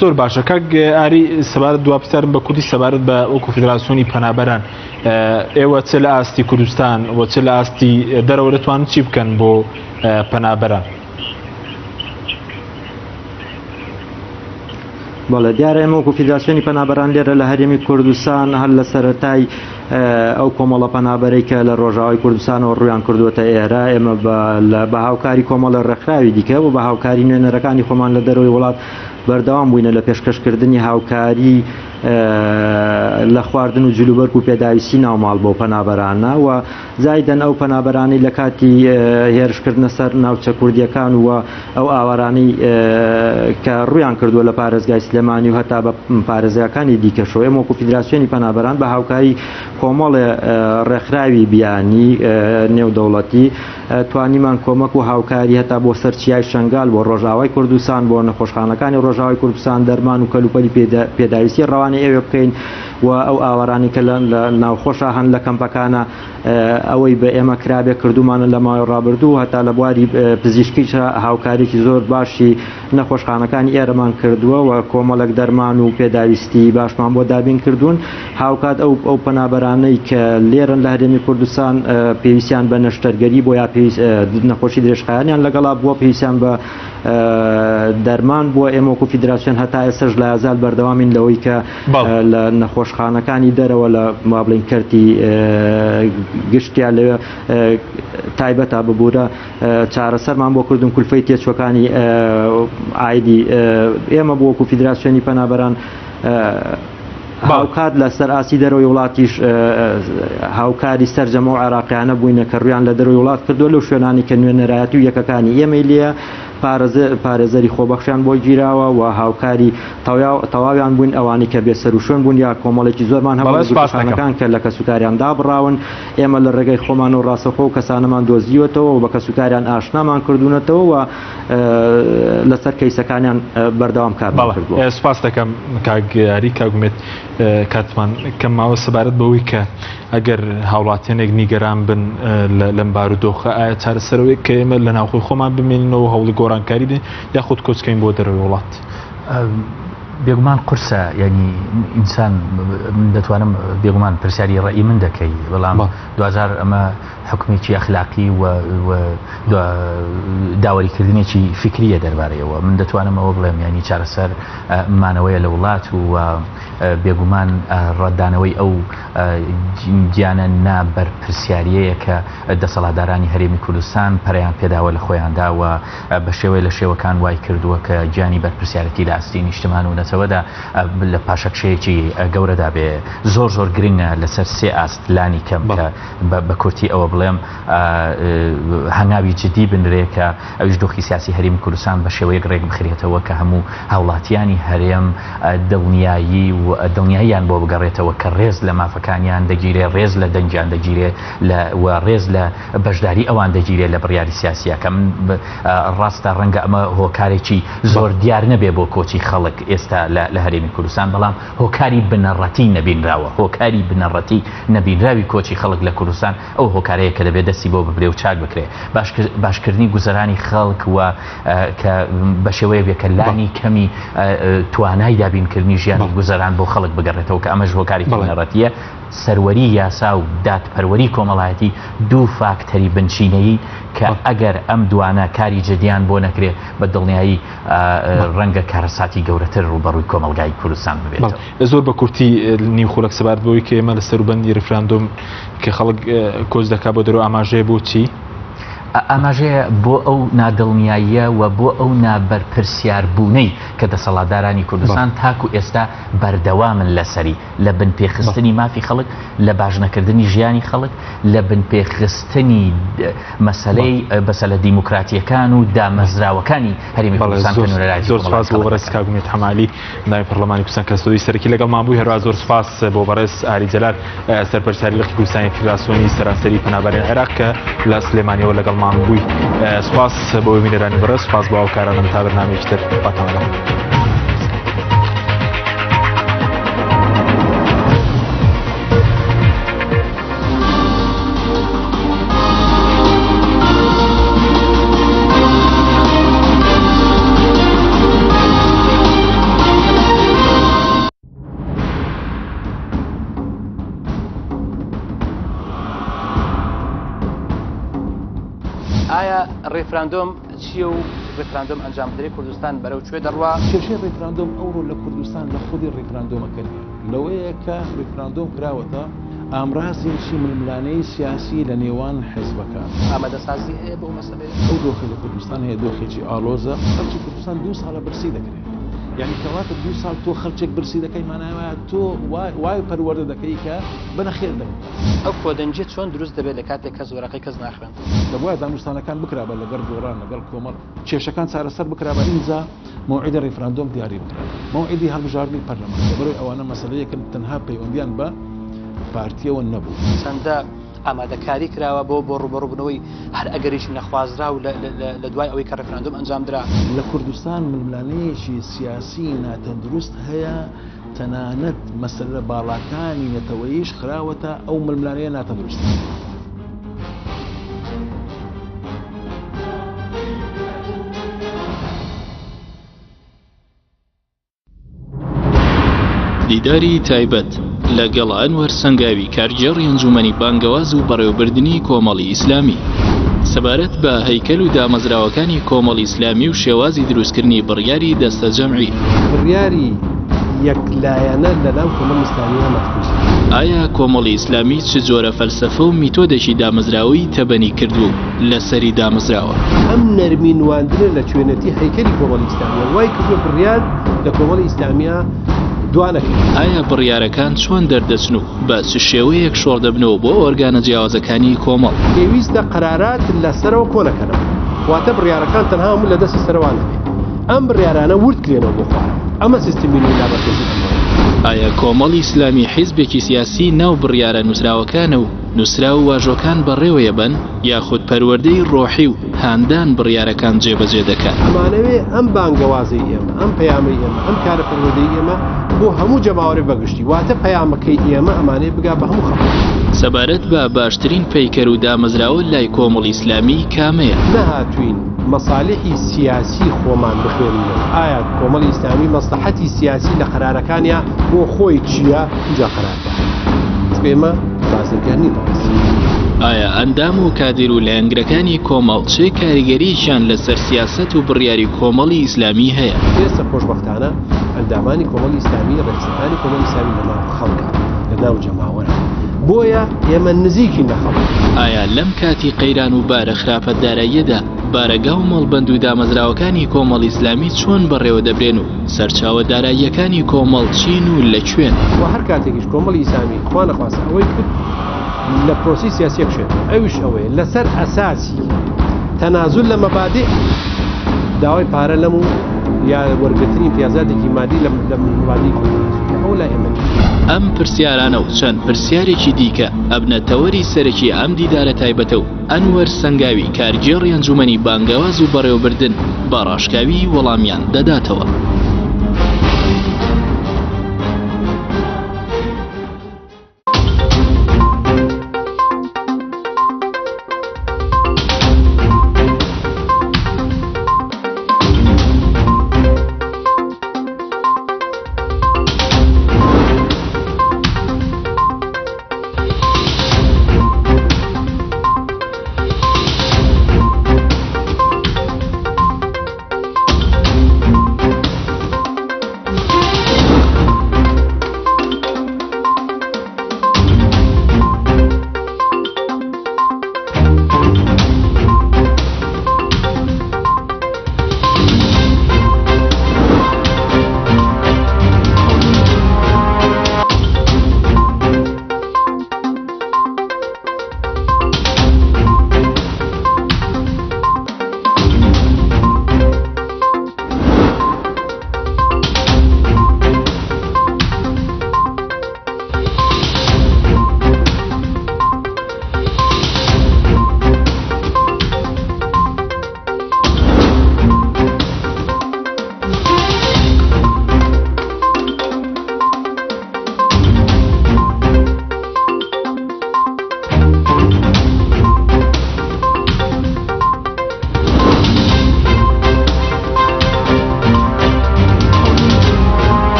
زۆر باشە کاک ئاری سەبارەت دوا پرسیارم بە کوردی سەبارەت بە وەکو فیدراسیۆنی پەنابەران ئێوە چ لە ئاستی کوردستان و چ لە ئاستی دەرەوە دەتوانن چی بکەن بۆ پەنابەران؟ بەڵێ دیارە ئێمە وەکو فیدراسیۆنی پەنابەران لێرە لە هەرێمی کوردستان هەر لە سەرەتای ئەو کۆمەڵە پەنابەرەی کە لە ڕۆژاوای کوردستانەوە ڕوویان کردووەتە ئێرە ئێمە بە هاوکاری کۆمەڵە ڕێکخراوی دیکە و بە هاوکاری نوێنەرەکانی خۆمان لە دەرەوەی وڵات بەردەوام بووینە لە پێشکەشکردنی هاوکاری لە خواردن و جلوبەرگ و پێداویستی ناوماڵ بۆ پەنابەرانە و زایدەن ئەو پەنابەرانەی لە کاتی هێرشکردنە سەر ناوچە کوردییەکان و ئەو ئاوارانەی کە ڕوویان کردووە لە پارێزگای سلێمانی و هەتا بە پارێزگاکانی دیکەشەوە ئێمە وەکو فیدراسیۆنی پەنابەران بە هاوکاری کۆمەڵێ ڕێکخراوی بیانی نێودەوڵەتی توانیمان کۆمەک و هاوکاری هەتا بۆ سەر چیای شەنگال بۆ ڕۆژاوای کوردستان بۆ نەخۆشخانەکانی ڕۆژاوای کوردستان دەرمان و کەلوپەلی پێداویستی ڕەوانەی ئەوێ بکەین و ئەو ئاوارانەی کە لە ناوخۆشا هەن لە کەمپەکانە ئەوەی بە ئێمە کرابێ کردومانە لە ماوەی ڕابردوو هەتا لە بواری پزیشکیش هاوکاریی زۆر باشی نەخۆشخانەکانی ئێرەمان کردووە و کۆمەڵێک دەرمان و پێداویستی باشمان بۆ دابین کردوون هاوکات ئەو ئەو پەنابەرانەی کە لێرن لە هەرێمی کوردستان پێویستیان بە نەشتەرگەری بۆ یا پێویست نەخۆشی درێژخایەنیان لەگەڵا بووە پێویستیان بە دەرمان بووە ئێمە وەکو فیدراسیۆن هەتا ئێستاش لایەزال بەردەوامین لەوەی کە لە نەخۆش. نەخۆشخانەکانی دەرەوە لە وا بڵێین کەرتی گشتیا لەوێ تایبەتە ببوورە چارەسەرمان بۆ کردن کولفەی تێچوەکانی ئایدی ئێمە بۆ وەکو فیدراسیۆنی پەنابەران هاوکات لە سەر ئاستی دەرەوەی وڵاتیش هاوکاری سەرجەم ئەو عێراقیانە بووینە کە ڕویان لە دەرەوەی وڵات کردووە لەو شوێنانی کە نوێنەرایەتی و یەکەکانی ئێمەی لێیە پارێزەری خۆبەخشیان بۆ گیراوە و هاوکاری تەواویان بووین ئەوانەی کە بێسەروشوێن بوون یا کۆمەڵێکی زۆرمان هەبوو لە گرتووخانەکان کە لە کەسوکاریان دابڕاون ئێمە لە ڕێگەی خۆمان و ڕاستەوخۆ و کەسانەمان دۆزیوەتەوە و بە کەسوکاریان ئاشنامان کردوونەتەوە و لەسەر کەیسەکانیان بەردەوام کارمان کردووە. بەڵێ سوپاس دەکەم کاک یاری کاک ئومێد کاتمان کەم ماوە سەبارەت بەوەی کە ئەگەر هاوڵاتیانێک نیگەران بن لەم بارودۆخە ئایا چارەسەرەوەی کە ئێمە لە ناوخۆی خۆمان بمێنینەوە هەوڵی گۆڕانکاری بدەین یاخود کۆچکەین بۆ دەرەوەی وڵات؟ بێگومان قورسە یعنی ئینسان من دەتوانم بێگومان پرسیاری ڕەئی من دەکەی بەڵام دواجار ئەمە حوکمێکی ئەخلاقی و داوەریکردنێکی فیکریە دەربارەیەوە. من دەتوانم ئەوە بڵێم یانی چارەسەر مانەوەیە لە وڵات و بێگومان ڕەتدانەوەی ئەو گیانە نابەرپرسیاریەیە کە دەسەڵاتدارانی هەرێمی کوردستان پەرەیان پێداوە لە خۆیاندا و بە شێوەیە لە شێوەکان وای کردووە کە گیانی بەرپرسیارەتی لە ئاستی نیشتمان و نەتەوەدا لە پاشەکشەیەکی گەورەدا بێ. زۆر زۆر گرنگە لەسەر سێ ئاست لانی کەم کە بە کورتی ئەوە بڵێم هەنگاوی جدی بنرێ کە ئەویش دۆخی سیاسی هەرێمی کوردستان بە شێوەیەک ڕێک بخرێتەوە کە هەموو هاوڵاتیانی هەرێم دڵنیایی و دڵنیاییان بۆ بگەڕێتەوە کە ڕێز لە مافەکانیان دەگیرێ ڕێز لە دەنگیان دەگیرێ لە و ڕێز لە بەشداری ئەوان دەگیرێ لە بڕیاری سیاسیە کە من ڕاستە ڕەنگە ئەمە هۆکارێکی زۆر دیار نەبێ بۆ کۆچی خەڵک ئێستا لە هەرێمی کوردستان بەڵام هۆکاری بنەڕەتی نەبینراوە، هۆکاری بنەڕەتی نەبینراوی کۆچی خەڵک لە کوردستان ئەو هۆکارەیە کە دەبێ دەستی بۆ ببرێ و چاک بکرێ. باشکردنی گوزەرانی خەڵک و کە بە شێوەیەک بێ کە لانی کەمی توانای دابینکردنی ژیان و گوزەران بۆ خەڵک بگەڕێتەوە کە ئەمەش هۆکارێکی بنەڕەتییە. سەروەری یاسا و دادپەروەری کۆمەڵایەتی دوو فاکتەری بنچینەیی کە ئەگەر ئەم دوانە کاری جدیان بۆ نەکرێ بە دڵنیایی ڕەنگە کارەساتی گەورەتر ڕووبەڕووی کۆمەڵگای کوردستان ببێتەوە. زۆر بە کورتی نیو خولەک سەبارەت بەوەی کە ئێمە لە سەروبەندی ڕیفراندۆم کە خەڵک کۆچ دەکات بۆ دەرەوە ئاماژەیە بۆ چی؟ ئاماژەیە بۆ ئەو نادڵنیاییە و بۆ ئەو نابەرپرسیاربوونەی کە دەسەڵاتدارانی کوردستان تاکو ئێستا بەردەوامن لەسەری. لە بنپێخستنی مافی خەڵک، لە باشنەکردنی ژیانی خەڵک، لە بنپێخستنی مەسەلەی بەسەلە دیموکراتییەکان و دامەزراوەکانی هەرێمی کوردستان کە نوێنەرایەتی زۆر سپاس کۆمەڵانی بۆ خەڵک بەڕێز دەکەن. کاک ئومێد حەمالی ئەندامی پەرلەمانی کوردستان کە ستۆدیۆی سەرەکی لەگەڵمان بووی، هەروەها زۆر سپاس بۆ بەڕێز ئاری جەلال سەرپەرشتیاری لقی کوردستانی فیدراسیۆنی سەرانسەری پەنابەرانی عێراق کە لە سلێمانیەوە لەگەڵمان بووی. سپاس بۆ بینەرانی بەڕێز، سپاس بۆ هاوکارانم تا بەرنامەیەکی تر خواتان لەگەڵ. ئایا ڕیفراندۆم چییە و ڕیفراندۆم ئەنجام بدرێت کوردستان بەرەو کوێ دەڕوا؟ کێشەی ڕیفراندۆم ئەوڕۆ لە کوردستان لە خودی ڕیفراندۆمەکە نییە، لەوەیە کە ڕیفراندۆم کراوەتە ئامرازێکی ململانێی سیاسی لە نێوان حیزبەکان. ئامادەسازی هەیە بۆ ئەو مەسەلەیە؟ ئەو دۆخەی لە کوردستان هەیە دۆخێکی ئاڵۆزە، خەڵکی کوردستان دوو ساڵە برسی دەکرێت. یعنی کەواتە دوو ساڵ تۆ خەلچێک برسی دەکەی مانای وایە تۆ وای پەروەردە دەکەی کە بەنەخێر دەنگ. ئەو کۆدەنگیە چۆن دروست دەبێت لە کاتێک کەس وەرەقەی کەس ناخوێنێت؟ دەبوایە دانوستانەکان بکرابا لەگەڵ گۆڕان لەگەڵ کۆمەڵ کێشەکان چارەسەر بکرابا ئینجا مەوعیدی ڕیفراندۆم دیاری بکرابا مەوعیدی هەڵبژاردنی پەرلەمان لەبەرئەوەی ئەوانە مەسەلەیەکن تەنها پەیوەندیان بە پارتیەوە نەبوو. چەندە ئامادەکاری کراوە بۆ بۆ ڕووبەڕووبوونەوەی هەر ئەگەرێکی نەخوازراو لە دوای ئەوەی کە ڕیفراندۆم ئەنجامدرا؟ لە کوردستان ململانێیەکی سیاسی ناتەندروست هەیە، تەنانەت مەسەلە باڵاکانی نەتەوەییش خراوەتە ئەو ململانێیە ناتەندروستە. دیداری تایبەت لەگەڵ ئەنوەر سەنگاوی کارگێڕی ئەنجومەنی بانگەواز و بەڕێوەبردنی کۆمەڵی ئیسلامی سەبارەت بە هەیکەل و دامەزراوەکانی کۆمەڵی ئیسلامی و شێوازی دروستکردنی بڕیاری دەستەجەمعی. بڕیاری. یەک لایەنە لە ناو کۆمەڵی ئیسلامییا مەعکوسە. ئایا کۆمەڵی ئیسلامی چ جۆرە فەلسەفە و میتۆدێکی دامەزراوەیی تەبەنی کردووە و لەسەری دامەزراوە؟ ئەم نەرمی نواندنە لە چوێنەتی هەیکەلی کۆمەڵی ئیسلامیە وای کردووە بڕیار لە کۆمەڵی ئیسلامیە دوا نەکەوێت. ئایا بڕیارەکان چۆن دەردەچن و بە چ شێوەیەک شۆڕ دەبنەوە بۆ ئۆرگانە جیاوازەکانی کۆمەڵ؟ پێویستە قەرارات لە سەرەوە کۆ نەکەنەوە، واتە بڕیارەکان تەنها هەموو لە دەستی سەرەوە نەبێ، ئەم بڕیارانە ورد کرێنەوە بۆ خوارەوە، ئەمە سیستمی نوێی لامەرکەزی ئەمڕۆیە. ئایا کۆمەڵی ئیسلامی حیزبێکی سیاسی ناو بڕیارە نووسراوەکانە و نووسراو و واژۆکان بەڕێوەیەبەن یاخود پەروەردەی ڕۆحی و هاندان بڕیارەکان جێبەجێ دەکەن؟ ئەمانەوێ ئەم بانگەوازەی ئێمە، ئەم پەیامەی ئێمە، ئەم کارە پەروەردەیی ئێمە بۆ هەموو جەماوەرێ بەگشتی، واتە پەیامەکەی ئێمە ئەمانەیە بگا بە هەموو خەڵک. سەبارەت بە باشترین پەیکەر و دامەزراوە لای کۆمەڵی ئیسلامی کامەیە؟ نەهاتووین مەسالیحی سیاسی خۆمان بخوێنینەوە، ئایا کۆمەڵی ئیسلامی مەسڵەحەتی سیاسی لە قەرارەکانیا بۆ خۆی چییە ئینجا قەرار دا، چونکە ئێمە بازرگان نین بەڕاستی. ئایا ئەندام و کادیر و لایەنگرەکانی کۆمەڵ چ کاریگەرییەکیان لەسەر سیاسەت و بڕیاری کۆمەڵی ئیسلامی هەیە؟ ئێستا خۆشبەختانە ئەندامانی کۆمەڵی ئیسلامی، ڕێکخستنەکانی کۆمەڵی ئیسلامی لە ناو خەڵکە، لە ناو جەماوەرە، بۆیە ئێمە نزیکین لە خەڵک. ئایا لەم کاتی قەیران و بارە خراپە داراییەدا بارەگا و مەڵبەند و دامەزراوەکانی کۆمەڵی ئیسلامی چۆن بەڕێوە دەبرێن و سەرچاوە داراییەکانی کۆمەڵ چین و لە کوێن؟ وە هەر کاتێکیش کۆمەڵی ئیسلامی خوا نەخواستە ئەوەی کرد لە پرۆسەی سیاسی ئەکشێتەوە ئەویش ئەوەیە لەسەر ئەساسی تەنازول لە مەبادئ داوای پارە لەم و یا وەرگرتنی امتیازاتێکی مادی لە مەبادی خۆی تەنازول کە ئەو لای ئێمە نییە. ئەم پرسیارانە و چەند پرسیارێکی دیکە ئەبنە تەوەری سەرەکی ئەم دیدارە تایبەتە و ئەنوەر سەنگاوی کارگێڕی ئەنجومەنی بانگەواز و بەڕێوەبردن بە ڕاشکاوی وەڵامیان دەداتەوە.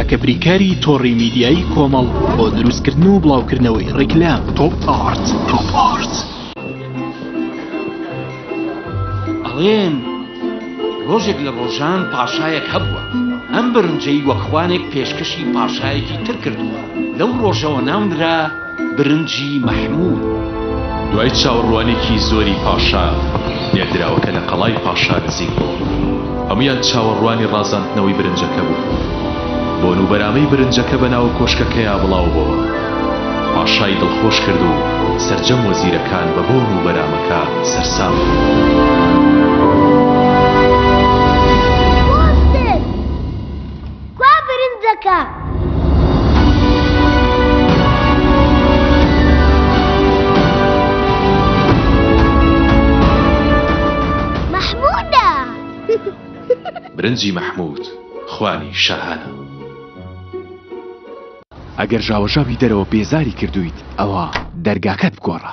تاکە بریکاری تۆڕی میدیایی کۆمەڵ بۆ دروستکردن و بڵاوکردنەوەی ڕیکلام تۆپ ئارت تۆپ ئارت. ئەڵێن ڕۆژێک لە ڕۆژان پاشایەک هەبووە ئەم برنجەی وەک خوانێک پێشکەشی پاشایەکی تر کردووە لەو ڕۆژەوە ناونرا برنجی مەحموود. دوای چاوەڕوانیکی زۆری پاشا، نێردراوەکە لە قەڵای پاشا نزیک بۆوە. هەموویان چاوەڕوانی ڕازاندنەوەی برنجەکە بوون. بۆن و بەرامەی برنجەکە بە ناو کۆشکەکەیا بڵاو بۆوە. پاشای دڵخۆش کرد و سەرجەم وەزیرەکان بە بۆن و بەرامەکە سەرسام بوون. بوەستن! کوا برنجەکە؟ مەحموودە! برنجی مەحموود خوانی شاهانە. ئەگەر ژاوەژاوی دەرەوە بێزاری کردوویت ئەوا دەرگاکەت بگۆڕە.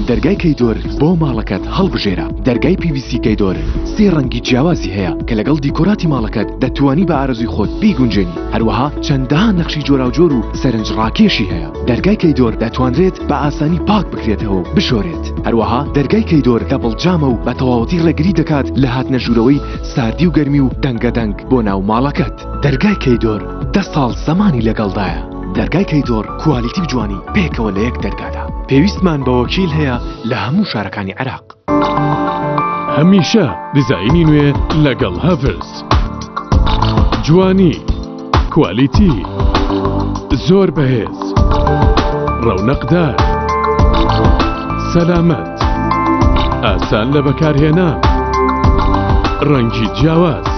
دەرگای کەیدۆر بۆ ماڵەکەت هەڵبژێرە. دەرگای PVC کەیدۆر سێ ڕەنگی جیاوازی هەیە کە لەگەڵ دیکۆراتی ماڵەکەت دەتوانی بە ئارەزووی خۆت بیگونجێنی. هەروەها چەندەها نەخشی جۆراوجۆر و سەرنجڕاکێشی هەیە. دەرگای کەیدۆر دەتوانرێت بە ئاسانی پاک بکرێتەوە و بشۆرێت. هەروەها دەرگای کەیدۆر double جامە و بە تەواوەتی ڕێگری دەکات لە هاتنە ژوورەوەی ساردی و گەرمی و دەنگە دەنگ بۆ ناو ماڵەکەت. دەرگای کەیدۆر دە ساڵ زەمانی لەگەڵدایە. دەرگای کەیدۆر کوالیتی و جوانی پێکەوە لە یەک دەرگادا. پێویستمان بە وەکیل هەیە لە هەموو شارەکانی عێراق. هەمیشە دیزاینی نوێ لەگەڵ هەڤرس. جوانی، کوالیتی، زۆر بەهێز، ڕەونەقدار، سەلامەت، ئاسان لە بەکارهێنان، ڕەنگی جیاواز.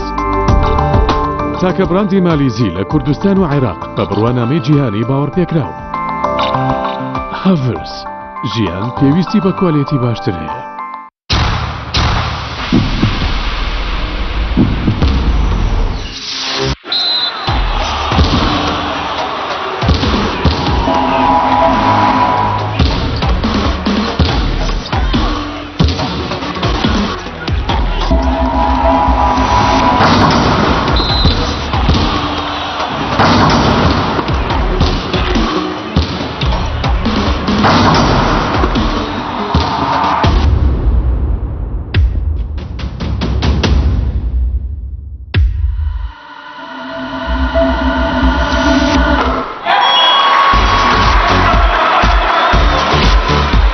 تاکە براندی مالیزی لە کوردستان و عێراق بە بڕوانامەی جیهانی باوەڕپێکراو. هەڤرس، ژیان پێویستی بە کوالێتی باشتر هەیە.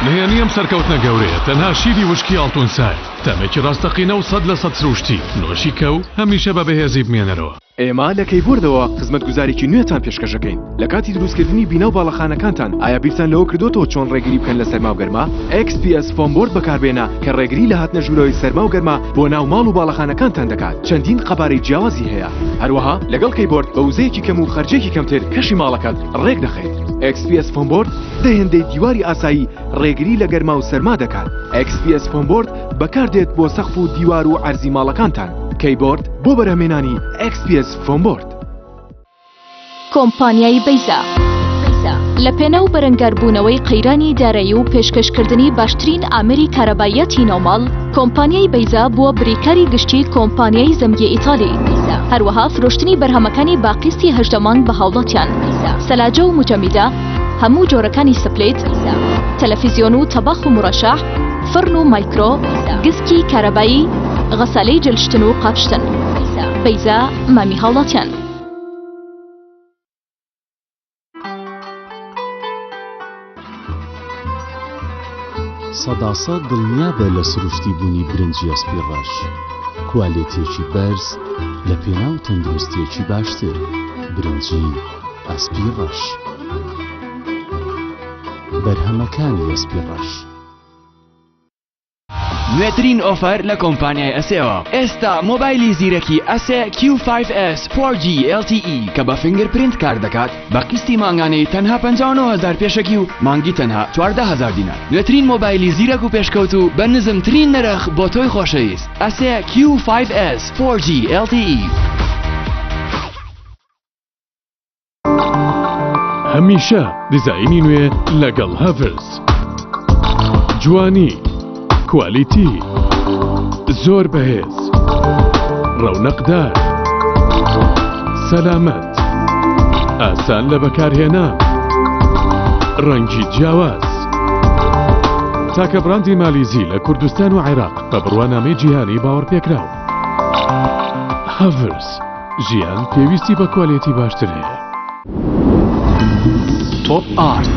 نهێنی ئەم سەرکەوتنە گەورەیە تەنها شیری وشکی ئاڵتونسایە، تامێکی ڕاستەقینە و 100% سروشتی، نۆشی کە و هەمیشە بە بەهێزی بمێنەرەوە. ئێمە لە کەیبۆردەوە خزمەتگوزارێکی نوێتان پێشکەش دەکەین لە کاتی دروستکردنی بینا و باڵەخانەکانتان، ئایا بیرتان لەوە کردۆتەوە چۆن ڕێگری بکەن لە سەرما و گەرما؟ XPS Foam Board بەکاربێنە کە ڕێگری لە هاتنە ژوورەوەی سەرما و گەرما بۆ ناو ماڵ و باڵەخانەکانتان دەکات، چەندین قەبارەی جیاوازی هەیە. هەروەها لەگەڵ کەیبۆرد بە وزەیەکی کەم و خەرجیەکی کەمتر کەشی ماڵەکەت ڕێک دەخەیت. XPS Foam Board دە هێندەی دیواری ئاسایی ڕێگری لە گەرما و سەرما دەکات. XPS Foam Board بەکاردێت بۆ سەقف و دیوار و عەرزی ماڵەکانتان. کەیبۆرد بۆ بەرهەمهێنانی XPS Foam Board. کۆمپانیای بەیزا لە پێناو بەرەنگاربوونەوەی قەیرانی دارایی و پێشکەشکردنی باشترین ئامێری کارەباییاتی ناوماڵ، کۆمپانیای بەیزا بووە بریکاری گشتی کۆمپانیای زەمگی ئیتالی، هەروەها فرۆشتنی بەرهەمەکانی بە قیستی 18 مانگ بە هاوڵاتیان، سەلاجە و موجەمیدە، هەموو جۆرەکانی split، تەلەفیزیۆن و تەباخ و مورەشەح، فڕن و مایکرۆ، گسکی کارەبایی، غەسالەی جلشتن و قاپشتن. بەیزا مامی هاوڵاتیان. سەداسەد دڵنیابە لە سروشتی بوونی برنجی ئەسپی ڕەش، کوالێتیەکی بەرز لە پێناو تەندروستیەکی باشتر، برنجی ئەسپی ڕەش. بەرهەمەکانی ئەسپی ڕەش. نوێترین offer لە کۆمپانیای ئەسێوە ئێستا مۆبایلی زیرەکی ئەسێ Q5S 4G LTE کە بە fingerprint کار دەکات بە قیستی مانگانەی تەنها 59000 پێشەکی و مانگی تەنها 14000 دینار نوێترین مۆبایلی زیرەک و پێشکەوتوو بە نزمترین نرخ بۆ تۆی خۆشەویست ئەسێ Q5S 4G LTE. هەمیشە دیزاینی نوێ لەگەڵ هەڤرس. جوانی، کوالیتی، زۆر بەهێز، ڕەونەقدار، سەلامەت. ئاسان لە بەکارهێنان. ڕەنگی جیاواز. تاکە بڕاندی مالیزی لە کوردستان و عێراق بە بڕوانامەی جیهانی باوەڕپێکراو. هەڤرس، ژیان پێویستی بە کوالێتی باشتر هەیە. تۆپ ئارت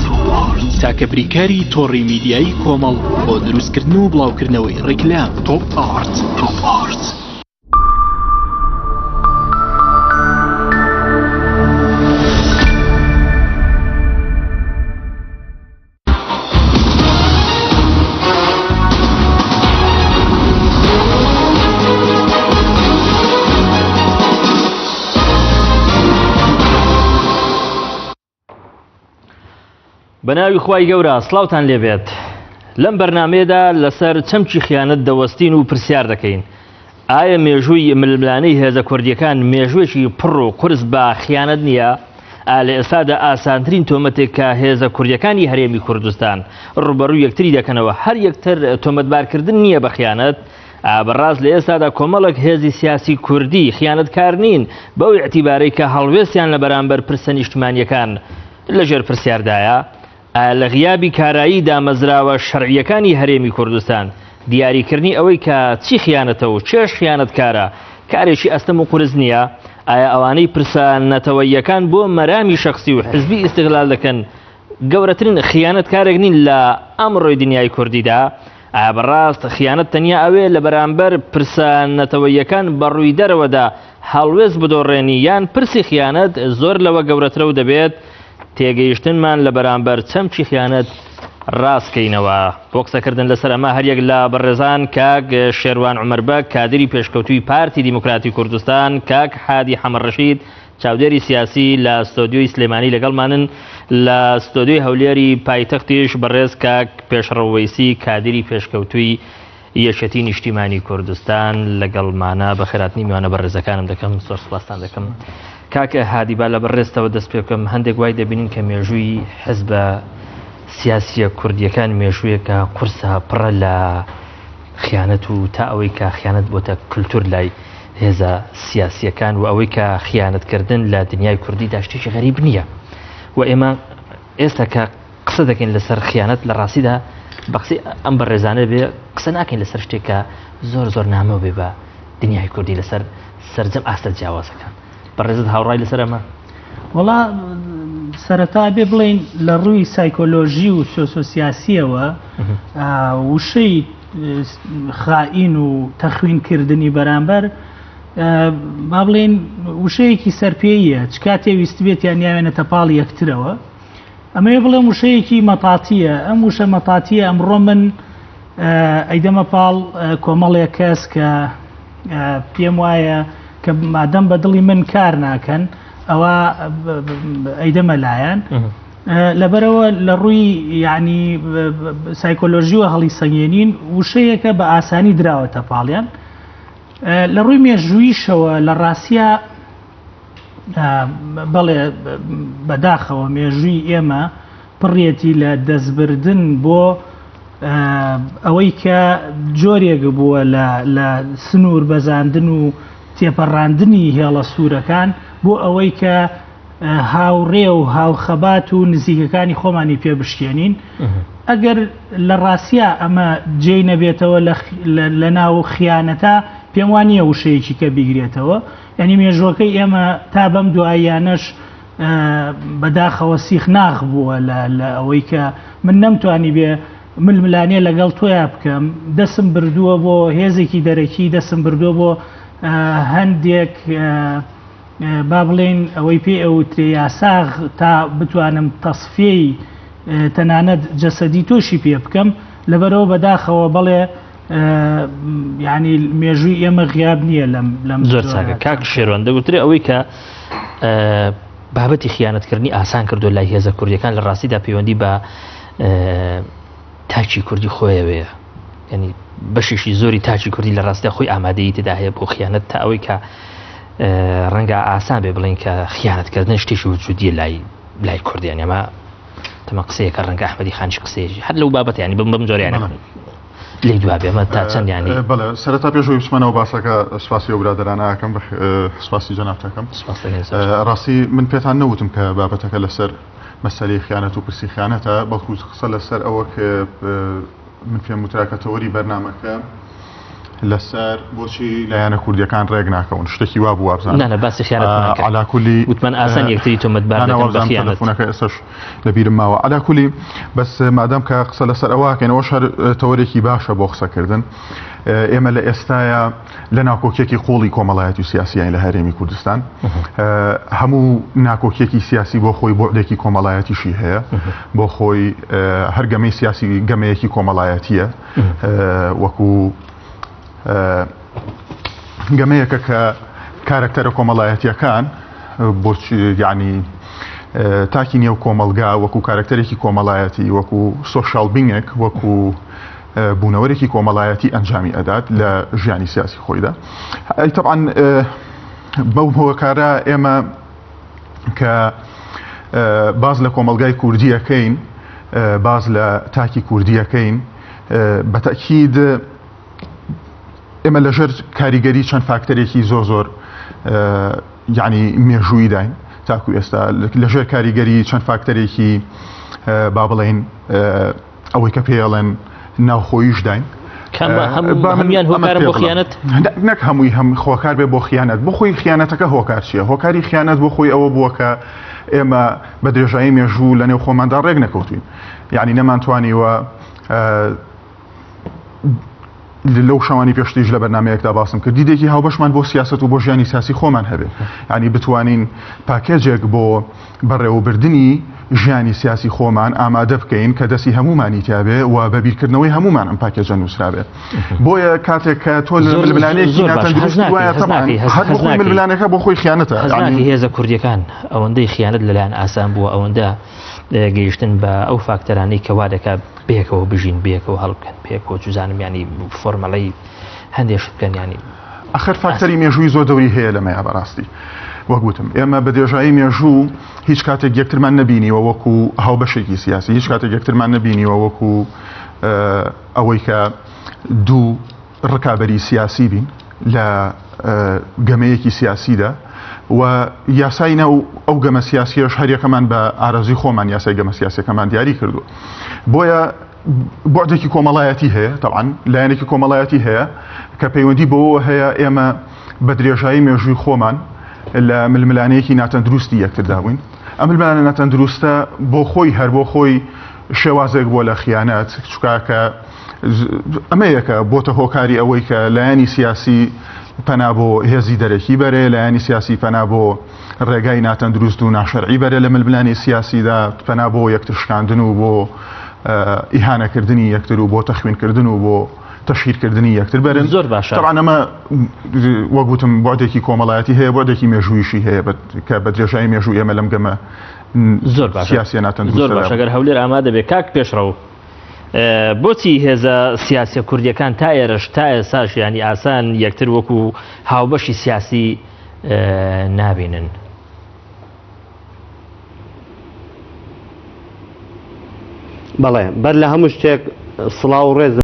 تاکە بریکاری تۆڕی میدیایی کۆمەڵ بۆ دروستکردن و بڵاوکردنەوەی ڕیکلام. تۆپ ئارت. تۆپ ئارت. بە ناوی خوای گەورە سڵاوتان لێبێت لەم بەرنمەیەدا لەسەر چەمکی خیانەت دەوەستین و پرسیار دەکەین ئایا مێژووی ململانێی هێزە کوردیەکان مێژوویەکی پڕ و قورس بە خیانەت نییە؟ ئا لە ئێستادا ئاسانترین تۆمەتێک کە هێزە کوردیەکانی هەرێمی کوردستان ڕوبەڕوو یەکتری دەکەنەوە هەر یەکتر تۆمەتبارکردن نییە بە خیانەت؟ ئا بەڕاست لە ئێستادا کۆمەڵێک هێزی سیاسی کوردی خیانەتکار نین بەو ئیعتیبارەی کە هەڵوێستیان لە بەرامبەر پرسە نیشتمانیەکان لەژێر پرسیاردایە؟ ئایا لە غیابی کارایی دامەزراوە شەرعییەکانی هەرێمی کوردستان، دیاریکردنی ئەوەی کە چی خیانەتە و کێش خیانەتکارە، کارێکی ئەستەم و قورس نییە؟ ئایا ئەوانەی پرسە نەتەوەییەکان بۆ مەرامی شەخسی و حزبی ئیستغلال دەکەن، گەورەترین خیانەتکارێک نین لە ئەمڕۆی دنیای کوردیدا؟ ئایا بەڕاست خیانەت تەنیا ئەوەیە لە بەرامبەر پرسە نەتەوەییەکان بە ڕووی دەرەوەدا هەڵوێست بدۆڕێنی یان پرسی خیانەت زۆر لەوە گەورەترە و دەبێت تێگەیشتنمان لە بەرامبەر چەمکی خیانەت ڕاستکەینەوە. بۆ قسەکردن لەسەر ئەمە هەریەک لە بەڕێزان کاک شێروان عومەر بەگ کادری پێشکەوتووی پارتی دیموکراتی کوردستان، کاک هادی حەمەڕەشید چاودێری سیاسی لە ستۆدیۆی سلێمانی لەگەڵمانن، لە ستۆدیۆی هەولێری پایتەختیش بەڕێز کاک پێشڕەو وەیسی کادری پێشکەوتووی یەکێتی نیشتیمانی کوردستان لەگەڵمانە. بەخێرهاتنی میوانە بەڕێزەکانم دەکەم، زۆر سوپاستان دەکەم. کاک هادی با لە بەڕێزتەوە دەست پێ بکەم. هەندێک وای دەبینین کە مێژووی حزبە سیاسیە کوردیەکان مێژوویەکە قورسە، پڕە لە خیانەت و تا ئەوەی کە خیانەت بۆتە کلتور لای هێزە سیاسیەکان و ئەوەی کە خیانەتکردن لە دنیای کوردیدا شتێکی غەریب نییە و ئێمە ئێستا کە قسە دەکەین لەسەر خیانەت لە ڕاستیدا بە قسەی ئەم بەڕێزانە بێ قسە ناکەین لەسەر شتێک کە زۆر زۆر نامۆ بێ بە دنیای کوردی لەسەر سەرجەم ئاستە جیاوازەکان. بەڕێزت هاوڕای لەسەر ئەمە؟ وەڵا سەرەتا بێ بڵێین لە ڕووی سایکۆلۆژی و سۆسۆسیاسیەوە وشەی خائین و تەخوینکردنی بەرامبەر با بڵێین وشەیەکی سەرپێیە چ کاتێ ویستبێتیان یاوێنێتە پاڵ یەکترەوە ئەمەوێ بڵێم وشەیەکی مەتاتییە، ئەم وشە مەتاتییە ئەمڕۆ من ئەیدەمە پاڵ کۆمەڵێک کەس کە پێم وایە کە مادەم بە دڵی من کار ناکەن ئەوە ئەیدەمە لایەن. لەبەرەوە لە ڕووی یعنی سایکۆلۆژیوە هەڵی سەنگێنین وشەیەکە بە ئاسانی دراوەتە پاڵیان لە ڕووی مێژوویشەوە لە ڕاستە بەڵێ بەداخەوە مێژووی ئێمە پڕیەتی لە دەستبردن بۆ ئەوەی کە جۆرێک بووە لە سنوور بەزاندن و تێپەڕاندنی هێڵە سوورەکان بۆ ئەوەی کە هاوڕێ و هاوخەبات و نزیکەکانی خۆمانی پێ بشکێنین ئەگەر لە ڕاستیا ئەمە جێی نەبێتەوە لە ناو خیانەتە پێم وان نییە وشەیەکی کە بیگرێتەوە یانی مێژووەکەی ئێمە تا بەم دواییانەش بەداخەوە سیخناخ بووە لە ئەوەی کە من نەمتوانی بێ ململانێ لەگەڵ تۆیا بکەم دەسم بردووە بۆ هێزێکی دەرەکی دەسم بردووە بۆ هەندێک با بڵێین ئەوەی پێ ئەوترێ یاساغ تا بتوانم تەسفیەی تەنانەت جەسەدی تۆشی پێ بکەم لەبەرەوە بەداخەوە بەڵێ یعنی مێژووی ئێمە غیاب نییە لەم لەم زۆر چاکە کاک شێروان دەگوترێ ئەوەی کە بابەتی خیانەتکردنی ئاسان کردو لای هێزە کوردیەکان لە ڕاستیدا پەیوەندی بە تاکی کوردی خۆیەوەیە ینی بەشێکی زۆری تاکی کوردی لە ڕاستیا خۆی ئامادەی تێدا هەیە بۆ خیانەت تا ئەوەی کە ڕەنگە ئاسان بێ بڵین کە خیانەتکردن شتێکی وجودیە لای لای کوردیان ئەمە تەمە قسەیەکە ڕەنگە ئەحمەدی خانیش قسەیەکی هەر لەو بابەتە ینی بم بەم جۆریانە. لێی دوا بێ ئەمە تا چەند یانی بەڵێ سەرەتا پێش ئەوەی بچمە ناو باسەکە سپاسی ئەو برادەرانە ئەکەم سپاسی جەنابتەکەم ڕاستی من پێتان نەوتم کە بابەتەکە لەسەر مەسەلەی خیانەت و پرسی خیانەتە بەڵکو قسە لەسەر ئەوە کە من پێم وترا کە تەوەری بەرنامەکە لەسەر بۆچی لایەنە کوردیەکان ڕێک ناکەون شتێکی وا بوو وابزانم نا نا باسی خیانەتمان کرد علا کولی وتمان ئاسان یەکتری تۆمەتبار نا نا دەکەن بە وابزانم خیانەت تەلەفۆنەکە ئێستاش لەبیرم ماوە علا کولی بەس مادام کە قسە لەسەر ئەوە ئەکەین ئەوەش هەر تەوەرێکی باشە بۆ قسەکردن ئێمە لە ئێستایا لە ناکۆکیەکی قوڵی کۆمەڵایەتی و سیاسیین لە هەرێمی کوردستان هەموو ناکۆکیەکی سیاسی بۆ خۆی بۆعدێکی کۆمەڵایەتیشی هەیە بۆ خۆی هەر گەمەی سیاسی گەمەیەکی کۆمەڵایەتیە وەکو گەمەیەکە کە کارەکتەرە کۆمەڵایەتیەکان بۆچی یعنی تاکی نێو کۆمەڵگا وەکو کارەکتەرێکی کۆمەڵایەتی وەکو social being ێک وەکو بوونەوەرێکی کۆمەڵایەتی ئەنجامی ئەدات لە ژیانی سیاسی خۆیدا ئەی تەبعەن بەو هۆکارە ئێمە کە باز لە کۆمەڵگای کوردیەکەین باز لە تاکی کوردیەکەین بە تەکید ئێمە لەژێر کاریگەری چەند فاکتەرێکی زۆر زۆر یعنی مێژوویداین تاکو ئێستا لەژێر کاریگەری چەند فاکتەرێکی با بڵێین ئەوەی کە پێڵێن ناوخۆیشداین هەمویان هۆکارن بۆ خیانەت؟ نەک هەمووی هەم خۆکار بێ بۆ خیانەت بۆ خۆی خیانەتەکە هۆکار چییە هۆکاری خیانەت بۆ خۆی ئەوە بووە کە ئێمە بە درێژایی مێژوو لە نێو خۆماندا ڕێک نەکەوتوین یعنی نەمانتوانیوە لەو شەوانی پێشتریش لە بەرنامەیەکدا باسم کرد دیدێکی هاوبەشمان بۆ سیاسەت و بۆ ژیانی سیاسی خۆمان هەبێ یعنی بتوانین پاکێجێک بۆ بەڕێوەبردنی ژیانی سیاسی خۆمان ئامادە بکەین کە دەستی هەمومانی تیابێ و بە بیرکردنەوەی هەمومان ئەم پاکێجە نووسرابێ بۆیە کاتێک کە تۆ لە ململانێکی ناتەندروستی وایە تەبعەن هەر بۆ خۆی ململانێکە بۆ خۆی خیانەتە یعنی هێزە کوردیەکان ئەوەندەی خیانەت لەلایەن ئاسان بووە ئەوەندە گەیشتن بە ئەو فاکتەرانەی کە وا دەکات پێکەوە بژین پێکەوە هەڵبکەن پێکەوە چزانم ینی فۆرمەڵی هەندێک شت بکەن ینی ئەخر فاکتەری مێژووی زۆر دەوری هەیە لەمەیا بەڕاستی وەک وتم ئێمە بە درێژایی مێژوو هیچ کاتێک یەکترمان نەبینیوە وەکو هاوبەشێکی سیاسی هیچ کاتێک یەکترمان نەبینیوە وەکو ئەوەی کە دوو ڕکابەری سیاسی بین لە گەمەیەکی سیاسیدا و یاسای ناو ئەو گەمە سیاسیەش هەریەکەمان بە ئارەزوی خۆمان یاسای گەمە سیاسەکەمان دیاری کردووە بۆیە بۆعدێکی کۆمەڵایەتی هەیە تەوان لایەنێکی کۆمەڵایەتی هەیە کە پەیوەندی بەوە هەیە ئێمە بە درێژایی مێژووی خۆمان لە ململانەیەکی ناتەندروستی یەکتردا بووین ئەم ململانە ناتەندروستە بۆ خۆی هەر بۆ خۆی شێوازێک بووە لە خیانەت چکا کە ئەمەیە کە بۆتە هۆکاری ئەوەی کە لایەنی سیاسی پەنا بۆ هێزی دەرەکی بەرێ، لایەنی سیاسی پەنا بۆ ڕێگای ناتەندروست و ناشەرعی بەرێ لە ململانێی سیاسیدا، پەنا بۆ یەکتر شکاندن و بۆ ئیهانەکردنی یەکتر و بۆ تەخوینکردن و بۆ تەشهیرکردنی یەکتر بەرن. زۆر باشە. تەبعەن ئەمە وەک وتم بوعدێکی کۆمەڵایەتی هەیە، بوعدێکی مێژوویشی هەیە کە بە درێژایی مێژوو ئێمە لەم گەمە زۆر باشە. سیاسیە ناتەندروستەدا زۆر باشە گەر هەولێر ئامادە بێ کاک پێشڕەو. بۆچی هێزە سیاسیە کوردیەکان تا ئێرەش تا ئێساش ینی ئاسان یەکتر وەکو هاوبەشی سیاسی نابینن؟ بەڵێ بەر لە هەموو شتێک سڵاو و ڕێزم.